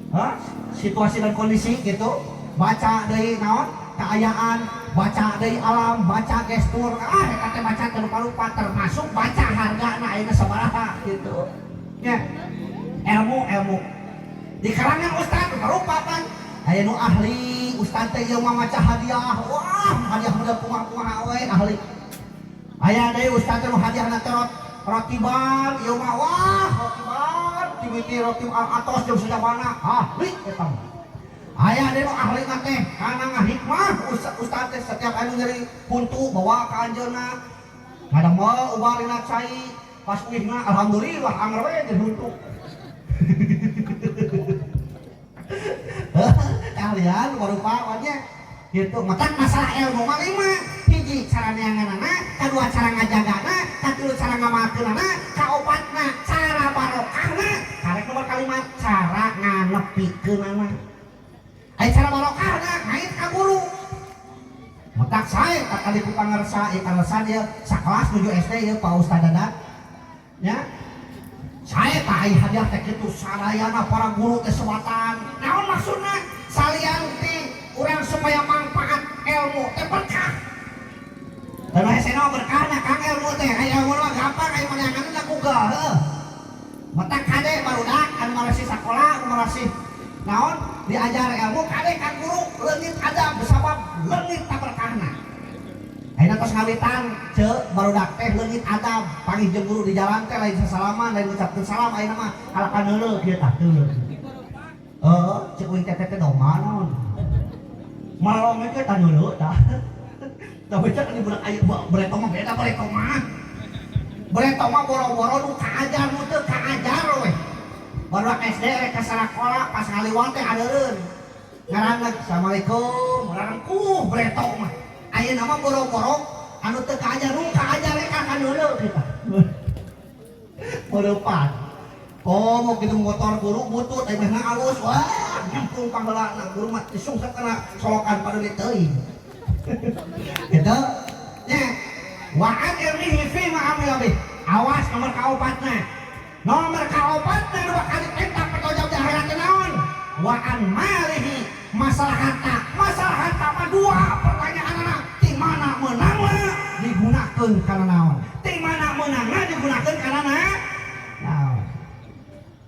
hah? Situasi dan kondisi gitu. Baca deui naon? Kaayaan, baca deui alam, baca gestur. Ah eta teh baca teh rupa-rupa termasuk baca hargana ayeuna sabaraha gitu. Nya. Ilmu ilmu di kalangan ustad rupa-rupa kan aya nu ahli ustad teh ieu mah maca hadiah, wah hadiah model kumaha-kumaha we ahli. Aya deui ustad teh nu hadiahna teh rotiban ieu mah, wah rotiban timiti roti atos jeung sajabana ahli eta mah. Aya deui nu ahli mah teh kana ngahikmah ustad teh setiap anu nyeri huntu bawa ka anjeunna ngadamel ubarina cai pas uihna alhamdulillah anger we jadi huntu. Kalian rupa-rupanya gitu. Matak masalah ilmu mah lima, hiji cara neanganana, kadua cara ngajagana, katilu cara ngamalkeunana, kaopatna cara barokahna, karek nomor kalima cara nganepikeunana. Ai cara barokahna ngait ka guru. Matak sae kali ku pangersa ieu pangersa ieu sakelas nuju SD ieu Pak Ustad Dadan nya. Saya tak ai hadiah teh kitu sadayana para guru teh sebatan. Naon maksudna? Salian ti urang supaya manfaat ilmu teh berkah. Dan hese berkahna Kang ilmu teh, aya ilmu mah gampang aya maneangan na Google heuh. Matak kade barudak anu marasih sakola, anu marasih naon diajar ilmu kade ka guru leungit adab sabab leungit taberkahna. Ayeuna tos ngawitan ceu barudak teh leungit adab, panggih jeung guru di jalan teh lain sasalaman, lain ngucapkeun salam, ayeuna mah kalakan heuleuh kieu tah heuleuh. Heeh, ceuk uing teh teh domba naon. Malong ge tah heuleuh tah. Tapi cek di budak aya bareto mah beda bareto mah. Bareto mah boro-boro nu kaajar nu teu kaajar we. Barudak SD rek ka sakola pas ngaliwat teh adeureun. Ngaranna assalamualaikum, rarengkuh bareto mah. Ayeuna mah boro-boro anu teu kaajar nu kaajar rek ka heuleuh kita. Meurepan. Oh, mau gitu motor guru butut aya meh alus wah nyemplung pangheulana guru mah disungsep kana solokan paduli teuing. Gitu nya wa an ilmihi fi ma amila bih. Awas nomor kaopatna. Nomor kaopatna nu bakal dipenta pertanggung jawab di akhirat teh naon? Wa an malihi, masalah harta. Masalah harta mah dua pertanyaanna. Ti mana meunangna digunakeun kana naon? Ti mana meunangna digunakeun kana naon?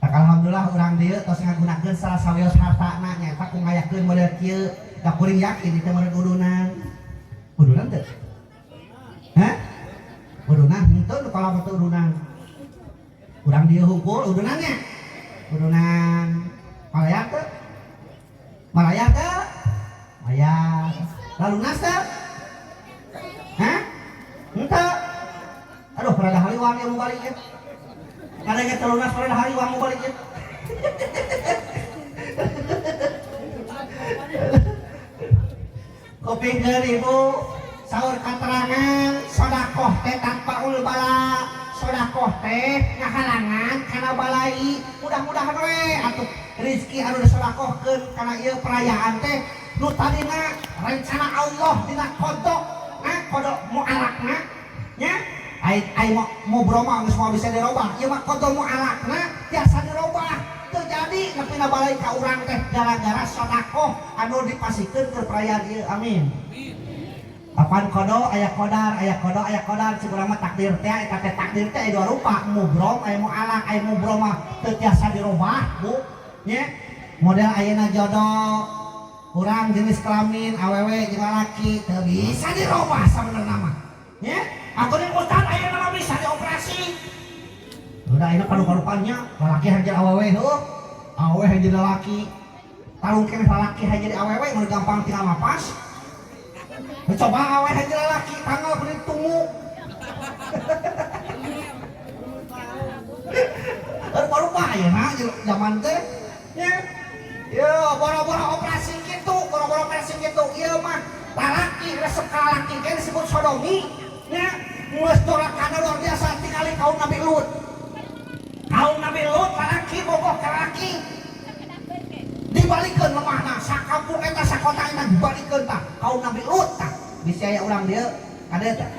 Tak alhamdulillah urang dieu tos ngagunakeun salah sawios hartana nyaeta ku ngayakeun model kieu. Da kuring yakin itu meureun udunan. Udunan teu? Hah? Udunan henteu nu kolam teu udunan. Urang dieu hungkul udunannya. Udunan malayar teu? Malayar teu? Mayar. Lalunas teu? Hah? Henteu. Aduh, rada haliwang ieu mau balik ieu. Kada ge teu lunas rada haliwang mau balik ieu. Kupingkeun ibu saur katerangan sodakoh teh tanpaul bala, sodakoh teh ngahalangan kana balai. Mudah-mudahan we atuh rezeki anu disodakohkeun kana ieu perayaan teh nu tadina rencana Allah dina kodok nah kodok mualakna nya ai ai mubroma geus moal bisa dirobah ieu mah kodok mualakna tiasa dirobah terjadi nepi na balai ka urang teh gara-gara sodakoh anu dipasikeun keur perayaan ieu. Amin. Apan kodo aya kodar, aya kodo aya kodar cik urang mah takdir teh eta teh takdir teh aya dua rupa, mubrom aya mualak, aya mubrom mah teu tiasa dirobah, Bu. Nya model ayeuna jodoh urang jenis kelamin awewe jeung lalaki teu bisa dirobah sabenerna mah. Nya aku jeung ustad ayeuna mah bisa dioperasi. Udah ayeuna paru-parupannya lalaki hayang jadi awewe heuh, awewe hayang jadi lalaki. Tarung keneh lalaki hayang jadi awewe mun gampang tinggal mapas. Coba awewe hayang jadi lalaki tanggal kudu tunggu. Rupa-rupa ayeuna zaman teh nya. Yo boro-boro operasi kitu, boro-boro operasi kitu ieu mah lalaki resep ka lalaki kan disebut sodomi nya. Geus dorakana luar biasa tingali kaum Nabi Lut. Kaum Nabi Lut lalaki bogoh ka lalaki. Dibalikeun lemahna sakampung eta sakota eta dibalikeun tah kaum Nabi Lut tah. Bisi aya urang dieu kade teh.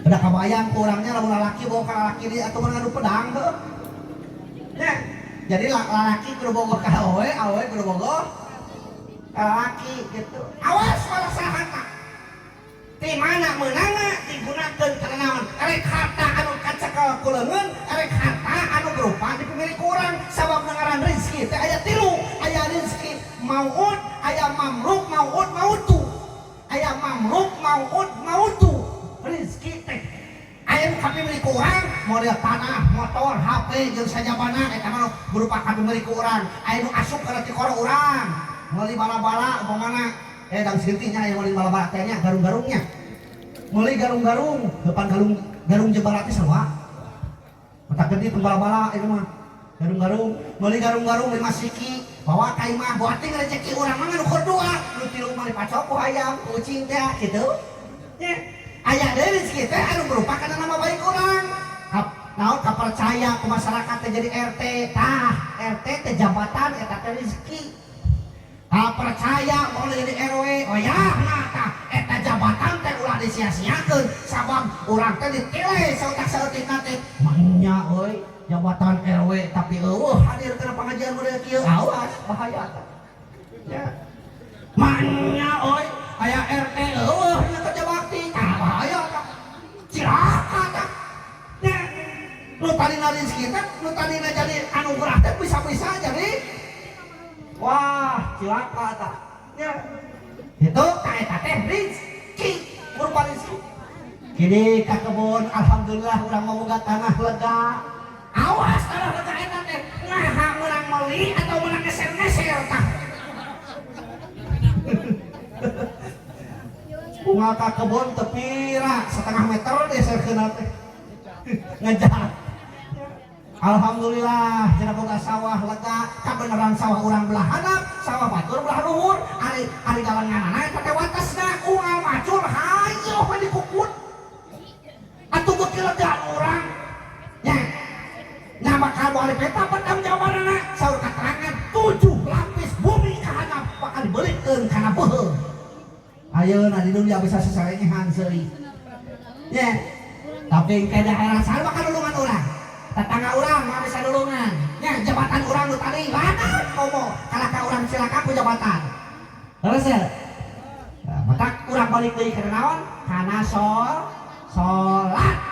Udah kabayang ku urangnya lamun lalaki bogoh ka lalaki dieu atuh ngadu pedang heuh. Nya. Jadi lalaki kudu bogoh ka awewe, awewe kudu bogoh ka lalaki gitu. Awas masalah harta. Ti mana meunangna digunakeun kana naon? Erek harta anu kacekel ku leungeun, erek harta anu berupa dipemilik urang sabab ngaran rezeki teh aya tilu, aya rezeki maud, aya mamluk maud mautu. Aya mamluk maud mautu. Rezeki teh aya nu kapimilik urang model tanah, motor, HP jeung sajabana eta mah berupa kapimilik urang. Aya nu asup kana tikoro urang, meuli bala-bala umpamana dang sintinya aya meuli bala-bala teh nya garung-garungnya. Meuli garung-garung, depan garung garung Jepara teh sarua. Matak gede teu bala-bala ieu mah. Garung-garung, meuli garung-garung 5 siki, bawa ka imah, buating rezeki urang mah nu keur dua, nu tilu mah dipacok ku hayam, kucing teh kitu. Nya. Aya deui rezeki teh anu berupa kana nama baik urang. Naon kapercaya ku masyarakat teh jadi RT, tah RT teh jabatan eta teh rezeki. Ah, percaya mau jadi RW, oh ya, nah tah eta jabatan teh ulah disia-siakeun, sabab urang teh ditilai sautak saeutikna teh. Manya euy, jabatan RW tapi eueuh hadir kana pengajian model kieu, awas bahaya tah. Ya. Manya euy, aya RT eueuh dina kerja bakti, tah bahaya tah. Cilaka tah. Ya. Nu tadina rezeki teh, nu tadina jadi anugerah teh bisa-bisa jadi wah, cilaka tah. Ya. Itu tah eta teh rezeki, berupa rezeki. Kini ka kebun, alhamdulillah urang memoga tanah lega. Awas tanah lega eta teh, naha meunang meuli atau meunang ngeser-ngeser tah. Bunga ka kebun tepira setengah meter deserkeun teh. Ngejar. Alhamdulillah cenah boga sawah lega, kabeneran sawah urang belah handap, sawah batur belah luhur, ari ari galenganana eta teh watesna unggal macul hayoh we dikukut. Atuh beuki lega urang. Nya. Nya bakal moal peta pertanggungjawabanana saur katerangan 7 lapis bumi ka handap bakal dibelikeun kana beuheung. Ayeuna di dunia bisa seserengehan seuri. Nya. Tapi ke daerah sana bakal nulungan urang. Tetangga urang mah bisa nulungan. Nya jabatan urang nu tadi lada komo kalah ka urang cilaka ku jabatan. Terus ya. Nah, maka urang balik deui kana naon? Kana salat.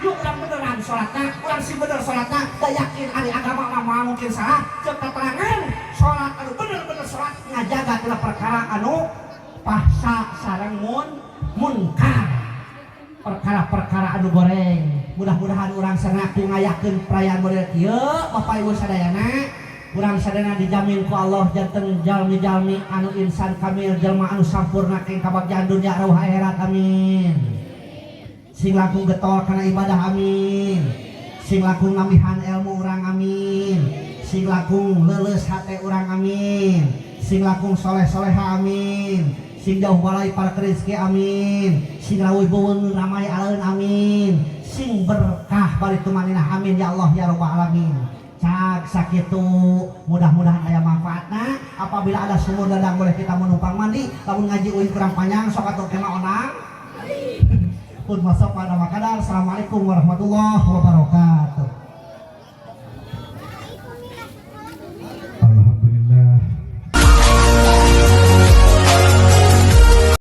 Yuk urang beneran salatna, urang sing bener salatna, da yakin ari agama mah moal mungkin salah. Ceuk keterangan salat anu bener-bener salat ngajaga tina perkara anu fahsya sareng munkar. Perkara-perkara anu goreng. Mudah-mudahan urang sanaku ngayakeun perayaan model kieu Bapak Ibu sadayana, urang sadayana dijamin ku Allah janten jalmi-jalmi anu insan kamil, jelma anu sampurna keng kabagjaan dunia rauh akhirat, amin. Sing langkung getol kana ibadah, amin. Sing langkung nambihan ilmu urang, amin. Sing langkung leuleus hate urang, amin. Sing langkung soleh-soleha, amin. Sing jauh balai para rezeki, amin. Sing rawuh beuweung ramai aleun, amin. Sing berkah bari tumaninah, amin ya Allah ya rabbal alamin. Cak sakitu, mudah-mudahan aya manfaatna. Apabila ada sumur dadang boleh kita menumpang mandi. Lamun ngaji uing kurang panjang sok atuh kena onang. Pun masuk pada makadar. Assalamualaikum warahmatullahi wabarakatuh.